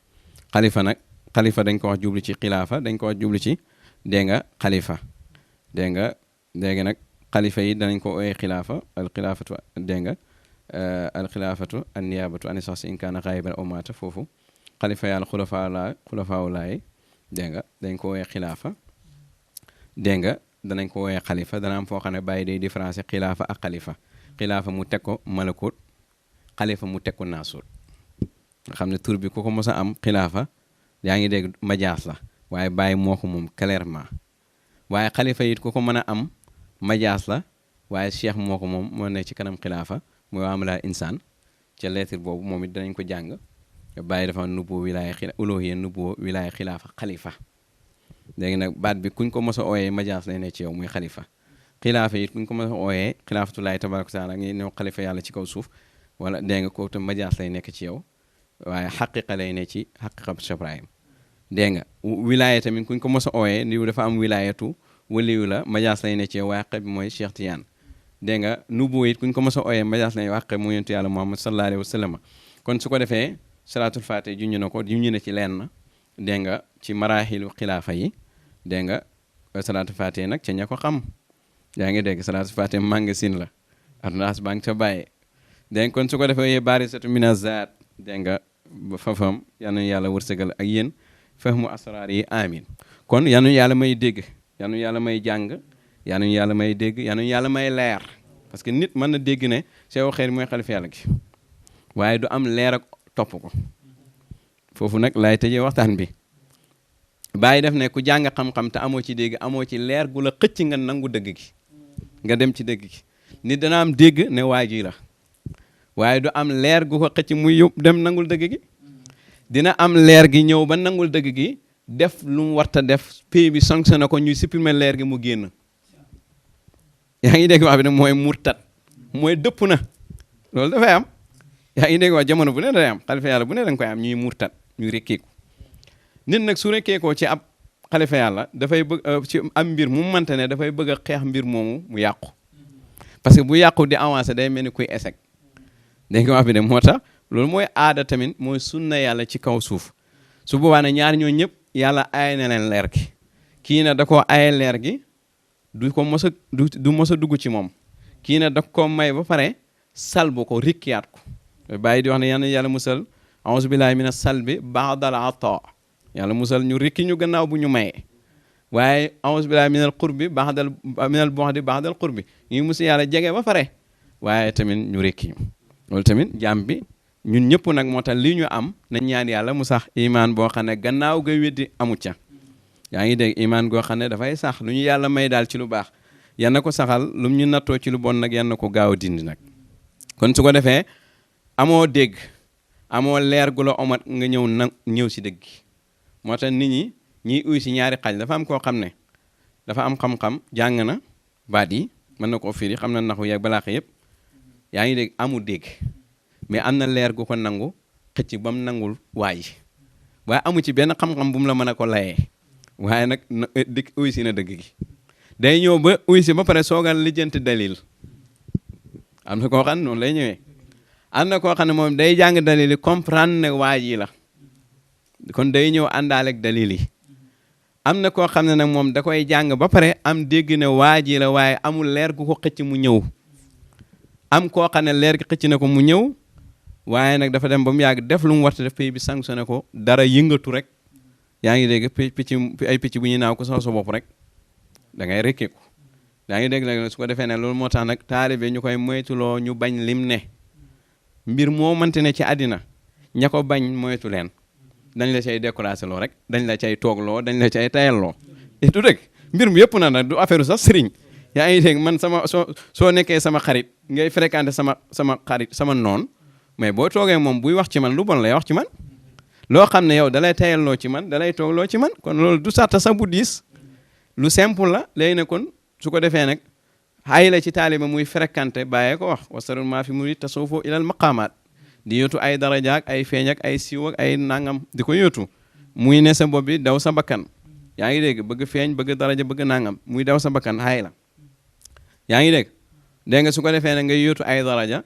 xalifa dañ ko wax jublu ci xilaafa dañ ko wax jublu ci dégg nga xalifa dégg nga léegi nag xalifa yi danañ ko ooyee xilaafa al xilaafatu dégg nga al xilaafatu an niyaabatu ani sax si in kaana xaayiban aw maata foofu xalifa yàlla xulafaawu laay dégg nga dañ ko ooyee xilaafa dégg nga danañ ko ooyee xalifa dana am foo xam ne bàyyi day différencé xilaafa ak xilaafa mu teg ko malakut xalifa mu teg ko naasut nga xam ne tur bi ku ko mos a am xilaafa yaa ngi dégg majaas la waaye bàyyi moo ko moom clairement waaye xalifa it ku ko mën a am majaas la waaye cheikh moo ko moom moo nekk ci kanam xilaafa mooy waamala insaan ca lettre boobu moom it danañ ko jàng bàyyi dafa nubbu wilaaya uluhiyya nubbu wilaaya xilaafa xalifa léegi nag baat bi kuñ ko mos a ooyee majaas lay ne ci yow muy xalifa xilaafa it kuñ ko mos a ooyee xilaafatullaahi tabaaraka wa taala ngi new xalifa yàlla ci kaw suuf wala dégg nga kooku tam majaas lay nekk ci yow waaye xaqiqa lay ne ci xaqiqa Cheikh Ibrahim dégg nga wilaaya tamit kuñ ko mos a ooyee ndiw dafa am wilaayatu waliyu la majaas lay ne ci yow waaye xaq bi mooy Cheikh Tidiane dégg nga nubu it kuñ ko mos a ooyee majaas lay wax mu yonent yàlla Muhammad sallallahu alayhi wa sallam kon su ko defee salaatul faatih junñu na ko junñu na ci lenn dégg nga ci maraaxilu xilaafa yi dégg nga salaatul faatih nag ca ña ko xam yaa ngi dégg salaatul faatih magasin la arnas baa ngi ca bàyyee dégg nga kon su ko defee yee bari satu mina zaat dégg nga fafam yal na yàlla wërsëgal ak yéen fahmu asraar yi amin kon yanu yàlla may dégg yanu yàlla may jàng yanu yàlla may dégg yanu yàlla may leer parce que nit mën na dégg ne Seexul Xadiim mooy xalifa yàlla gi waaye du am leer ak topp ko foofu nag laay tëjee waxtaan bi bàyyi def ne ku jàng xam-xam te amoo ci dégg amoo ci leer gu la xëcc nga nangu dëgg gi nga dem ci dëgg gi nit dana am dégg ne waa ji la waaye du am leer gu ko xëcc muy yóbbu dem nangul dëgg gi dina am leer gi ñëw ba nangul dëgg gi def lu mu warta def pays bi sanctionné ko ñuy supprimer leer gi mu génn yaa ngi dégg wax bi ne mooy murtat mooy dëpp na loolu dafay am yaa ngi dégg wax jamono bu ne day am xalifa yàlla bu ne danga koy am ñuy murtat ñuy rekkeeku nit nag su rekkeekoo ci ab xalifa yàlla dafay bëgg ci am mbir mu mënta ne dafay bëgg a xeex mbir moomu mu yàqu parce que bu yàqu di avancé day mel ni kuy échec dégg nga wax bi de moo tax loolu mooy aada tamit mooy sunna yàlla ci kaw suuf su boobaa ne ñaar ñoo ñëpp yàlla aye na leen leer gi kii ne da koo aye leer gi du ko mos a du mos a dugg ci moom kii ne da ko may ba pare salbu ko rikkiyaat ko bàyyi di wax ne yàlla musal auzu billahi mina salbi baadal ata yàlla musal ñu rikki ñu gannaaw bu ñu mayee waaye auzu billahi minal qurbi minal bu'di baadal qurbi ñu musi yàlla jege ba pare waaye tamit ñu rikki ñu loolu tamit jaam bi ñun ñëpp nag moo tax lii ñu am nañ ñaan yàlla mu sax imaan boo xam ne gannaaw ga weddi amu ca yaa ngi dégg imaan goo xam ne dafay sax lu ñu yàlla may daal ci lu baax yan na ko saxal lu ñu nattoo ci lu bon nag yan na ko gaaw a dindi nag kon su ko defee amoo dégg amoo leer gu la omat nga ñëw si dëgg moo tax nit ñi ñiy uy si ñaari xaaj dafa am koo xam ne dafa am xam-xam jàng na baat yi mën na koo firi xam na naxu yeeg balaax yëpp yaa ngi dégg amul dégg mais am na leer gu ko nangu xëcc ba mu nangul waay waaye amu ci benn xam-xam bu mu la mën a ko layee waaye nag dik uy si na dëgg gi day ñëw ba uy si ba pare soogal lijjanti dalil am na koo xam ne noonu lay ñëwee am na koo xam ne moom day jàng dalil yi comprendre ne waay yi la kon day ñëw àndaaleeg dalil yi am na koo xam ne nag moom da koy jàng ba pare am dégg ne waay ji la waaye amul leer gu ko xëcc mu ñëw am koo xam ne leer gi xëcc na ko mu ñëw waaye nag dafa dem ba mu yàgg def lu mu warta def pays bi sanctionné ko dara yëngatu rek yaa ngi dégg picc bu ñuy naaw ko sa bopp rek da ngay rekkeeku yaa ngi dégg nag su ko defee ne loolu moo tax nag taalibe ñu koy moytuloo ñu bañ lim ne mbir moo mënte ne ci àddina ña ko bañ moytu leen dañ la cay découragé loo rek dañ la cay toogloo dañ la cay tayalloo et tout rek mbir mu yëpp na nag du affaire sax sëriñ yaa ngi dégg man soo nekkee sama xarit ngay fréquenté sama xarit sama noon mais boo toogee moom buy wax ci man lu bon lay wax ci man loo xam ne yow dalay tayalloo ci man dalay toogloo ci man kon loolu du sarta sax bu diis lu simple la léegi ne kon su ko defee nag xayi la ci taaliba muy fréquenté bàyyee ko wax wasarul maa fi murid tasawufu ilal maqaamaat di yóotu ay daraja ak ay feeñ ak ay siiw ak ay nangam di ko yóotu muy ne sa bopp bi daw sa bakkan yaa ngi dégg bëgg feeñ bëgg daraja bëgg nangam muy daw sa bakkan xayi la yaa ngi dégg nga su ko defee nag ngay yóotu ay daraja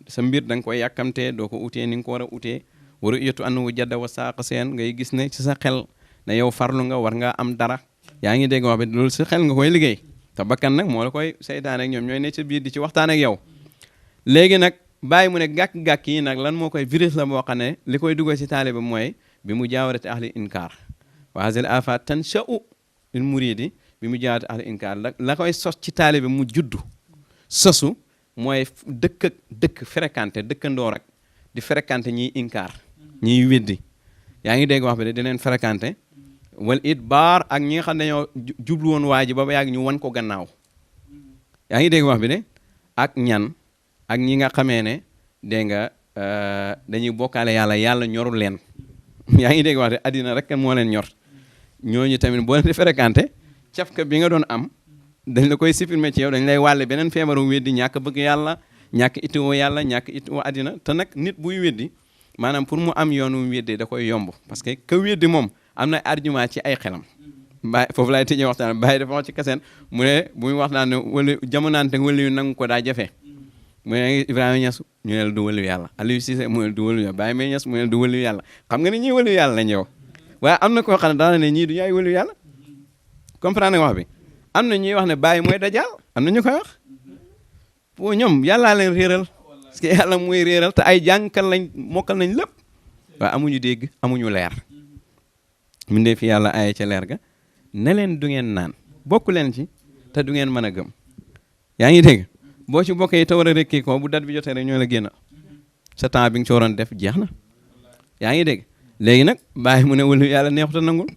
sa mbir da nga koy yàkkamtee doo ko utee ni nga ko war a utee waru yóotu annahu jadda wa saaq seen ngay gis ne ci sa xel ne yow farlu nga war nga am dara yaa ngi dégg wax bi loolu sa xel nga koy liggéey te bakkan nag moo la koy seytaane ak ñoom ñooy ne ci biir di ci waxtaan ak yow léegi nag bàyyi mu ne gàkk-gàkk yi nag lan moo koy virus la boo xam ne li koy dugal ci taaliba mooy bi mu jaawarati ahli inkaar wa hazil afat tansha'u lil muridi bi mu jaawarati ahli inkaar la koy sos ci taaliba mu juddu sosu mooy dëkk fréquenté dëkkandoo rek di fréquenté ñiy inkaar ñiy weddi yaa ngi dégg wax bi de di leen fréquenté wal it baar ak ñi nga xam ne ñoo jublu woon waa ji ba yàgg ñu wan ko gannaaw yaa ngi dégg wax bi de ak ñan ak ñi nga xamee ne dégg nga dañuy bokkaale yàlla ñorul leen yaa ngi dégg wax de addina rek moo leen ñor ñooñu tamit boo leen di fréquenté cafka bi nga doon am dañ la koy supprimer ci yow dañ lay wàlle beneen feebaru weddi ñàkk bëgg yàlla ñàkk ittiwoo yàlla ñàkk ittiwoo addina te nag nit buy weddi maanaam pour mu am yoonu weddi da koy yomb parce que ka weddi moom am na argument ci ay xelam baay foofu laay tëjee waxtaan bàyyi dafa wax ci kaseen mu ne bu muy wax naan ne wala jamonaante wala yu nangu ko daa jafe mu ne Ibrahima Niass ñu ne la du wëlu yàlla Aliou Cissé mu ne la du wëlu yàlla Baye Mbaye Niass mu ne la du wëlu yàlla xam nga ne ñii wëlu yàlla lañ yow waaye am na koo xam ne daana ne ñii du ñaay wëlu yàlla comprendre nga wax bi am na ñuy wax ne Baye mooy dajaal am na ñu koy wax pour ñoom yàllaa leen réeral parce que yàlla mooy réeral te ay jàngkal lañ mokkal nañ lépp waaye amuñu dégg amuñu leer mindee fi yàlla aaye ca leer ga ne leen du ngeen naan bokk leen ci te du ngeen mën a gëm yaa ngi dégg boo ci bokkee te war a rekki ko bu dat bi jotee rek ñoo la génn sa temps bi nga ci waroon def jeex na yaa ngi dégg léegi nag bàyyi mu ne wëlu yàlla neexuta nangul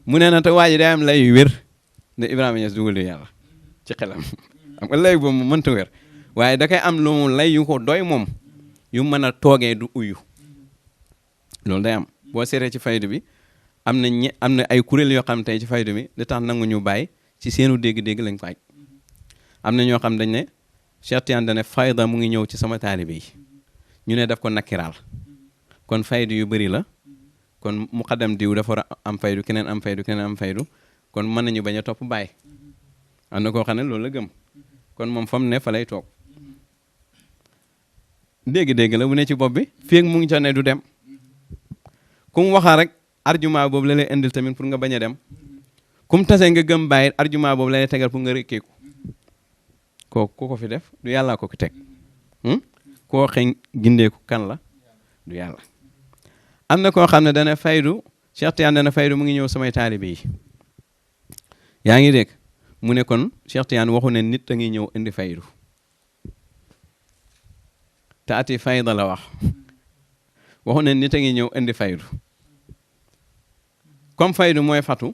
mu ne na te waa ji day am lay wér ne Ibrahima Niass du wëlu yàlla ci xelam xam nga lay boobu mu mënta wér waaye da koy am lu mu lay yu ko doy moom yu mën a toogee du uyu loolu day am boo seetee ci faydu bi am na ay kuréel yoo xam tey ci faydu bi li tax nangu ñu bàyyi ci seenu dégg-dégg lañ ko aj am na ñoo xam dañ ne Cheikh Tidiane dane fayda mu ngi ñëw ci sama taalibe yi ñu ne daf ko nakkiraal kon faydu yu bëri la kon muqaddam diw dafa war a am faydu keneen am faydu keneen am faydu kon mën nañu bañ a topp bàyyi am na koo xam ne loolu la gëm kon moom fa mu ne fa lay toog dégg-dégg la bu ne ci bopp bi fii ak mu ngi ca ne du dem ku mu waxaa rek argument boobu la lay indil tamit pour nga bañ a dem ku mu tasee nga gëm bàyyi argument boobu la lay tegal pour nga rekkeeku kooku ku ko fi def du yàlla ko ki teg koo xeeñ gindeeku kan la du yàlla am na koo xam ne dana faydu Cheikh Tidiane dana faydu mu ngi ñëw samay taalibe yi yaa ngi dégg mu ne kon Cheikh Tidiane waxu ne nit a ngi ñëw indi faydu te ati fayda la wax waxu ne nit a ngi ñëw indi faydu comme faydu mooy fatu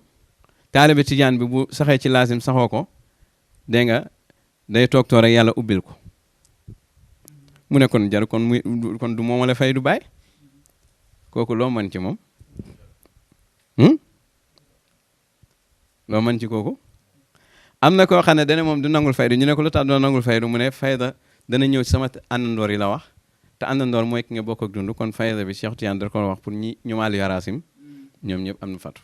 taalibe Tijaan bi bu saxee ci laasim saxoo ko dégg nga day toog rek yàlla ubbil ko mu ne kon jar kon du moomale faydu baay kooku loo mën ci moom loo mën ci kooku am na koo xam ne dana moom du nangul faydu ñu ne ko lu tax doo nangul faydu mu ne fayda dana ñëw ci sama àndandoor yi la wax te àndandoor mooy ki nga bokk ak dund kon fayda bi Cheikh Tidiane da ko wax pour ñi ñumaal yarasim ñoom ñëpp am na fatu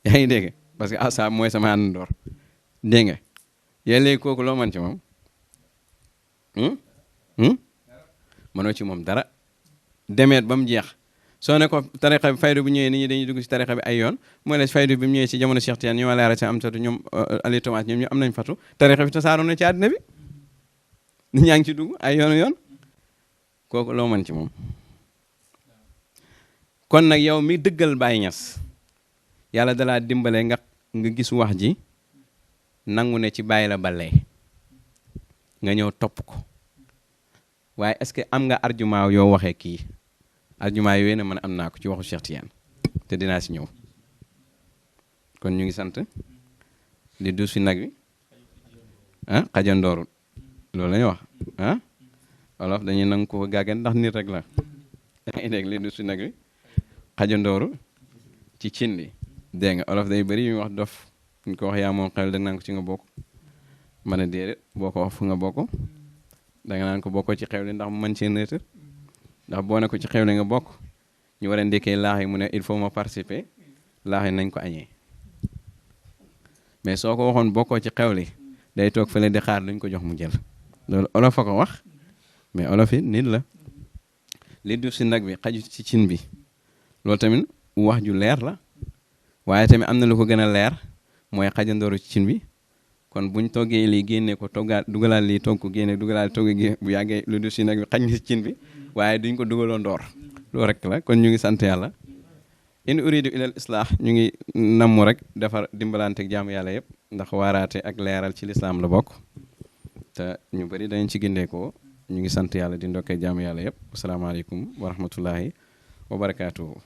yaa ngi dégg parce que asa mooy sama àndandoor dégg nga yéen léegi kooku loo mën ci moom mënoo ci moom dara demeet ba mu jeex soo ne ko tarixa bi faydu bu ñëwee nit ñi dañuy dugg ci tarixa bi ay yoon mooy la faydu bi mu ñëwee ci jamono Cheikh Tidiane ñoom leera ci am satu ñoom Ali Thomas ñoom ñu am nañ fatu tarixa bi tasaaroon na ci àddina bi nit ñaa ngi ci dugg ay yoon kooku loo mën ci moom kon nag yow mi dëggal Baye Niass yàlla dalaa dimbale nga gis wax ji nangu ne ci Baye la balee nga ñëw topp ko waaye est-ce que am nga argument yoo waxee kii argument yooyu ne man am naa ko ci waxu Cheikh Tidiane te dinaa si ñëw kon ñu ngi sant di dus fi nag wi xajandooru loolu la ñuy wax wolof dañuy nangu ko gàggan ndax nit rek la dégg li dus fi nag wi xajandooru ci cin li dégg nga olof day bëri yu wax dof ñu ko wax yaa moom xel da naan ko ci nga bokk mën a déedéet boo ko wax fu nga bokk da nga naan ko bokkoo ci xewle ndax mu mën cee nëtër ndax boo ne ko ci xewle nga bokk ñu war a ndekkee laax yi mu ne il faut ma participer laax yi nañ ko añee mais soo ko waxoon bokkoo ci xewle day toog fële di xaar luñ ko jox mu jël loolu olof a ko wax mais olof it nit la li duuf si nag bi xaju ci cin bi loolu tamit wax ju leer la waaye tamit am na lu ko gën a leer mooy xajandooru ci cin bi kon buñ toggee lii génnee ko toggaat dugalaat lii togg ko génne dugalaat togg bu yàggee lu duuf si nag bi xañ na ci cin bi waaye duñ ko dugaloo ndoor loolu rek la kon ñu ngi sant yàlla in uridu ilal islah ñu ngi namm rek defar dimbalante ak jaamu yàlla yëpp ndax waaraate ak leeral ci lislaam la bokk te ñu bëri dañ ci gindeekoo ñu ngi sant yàlla di ndokkee jaamu yàlla yëpp asalaamaaleykum wa rahmatullahi wa barakaatuhu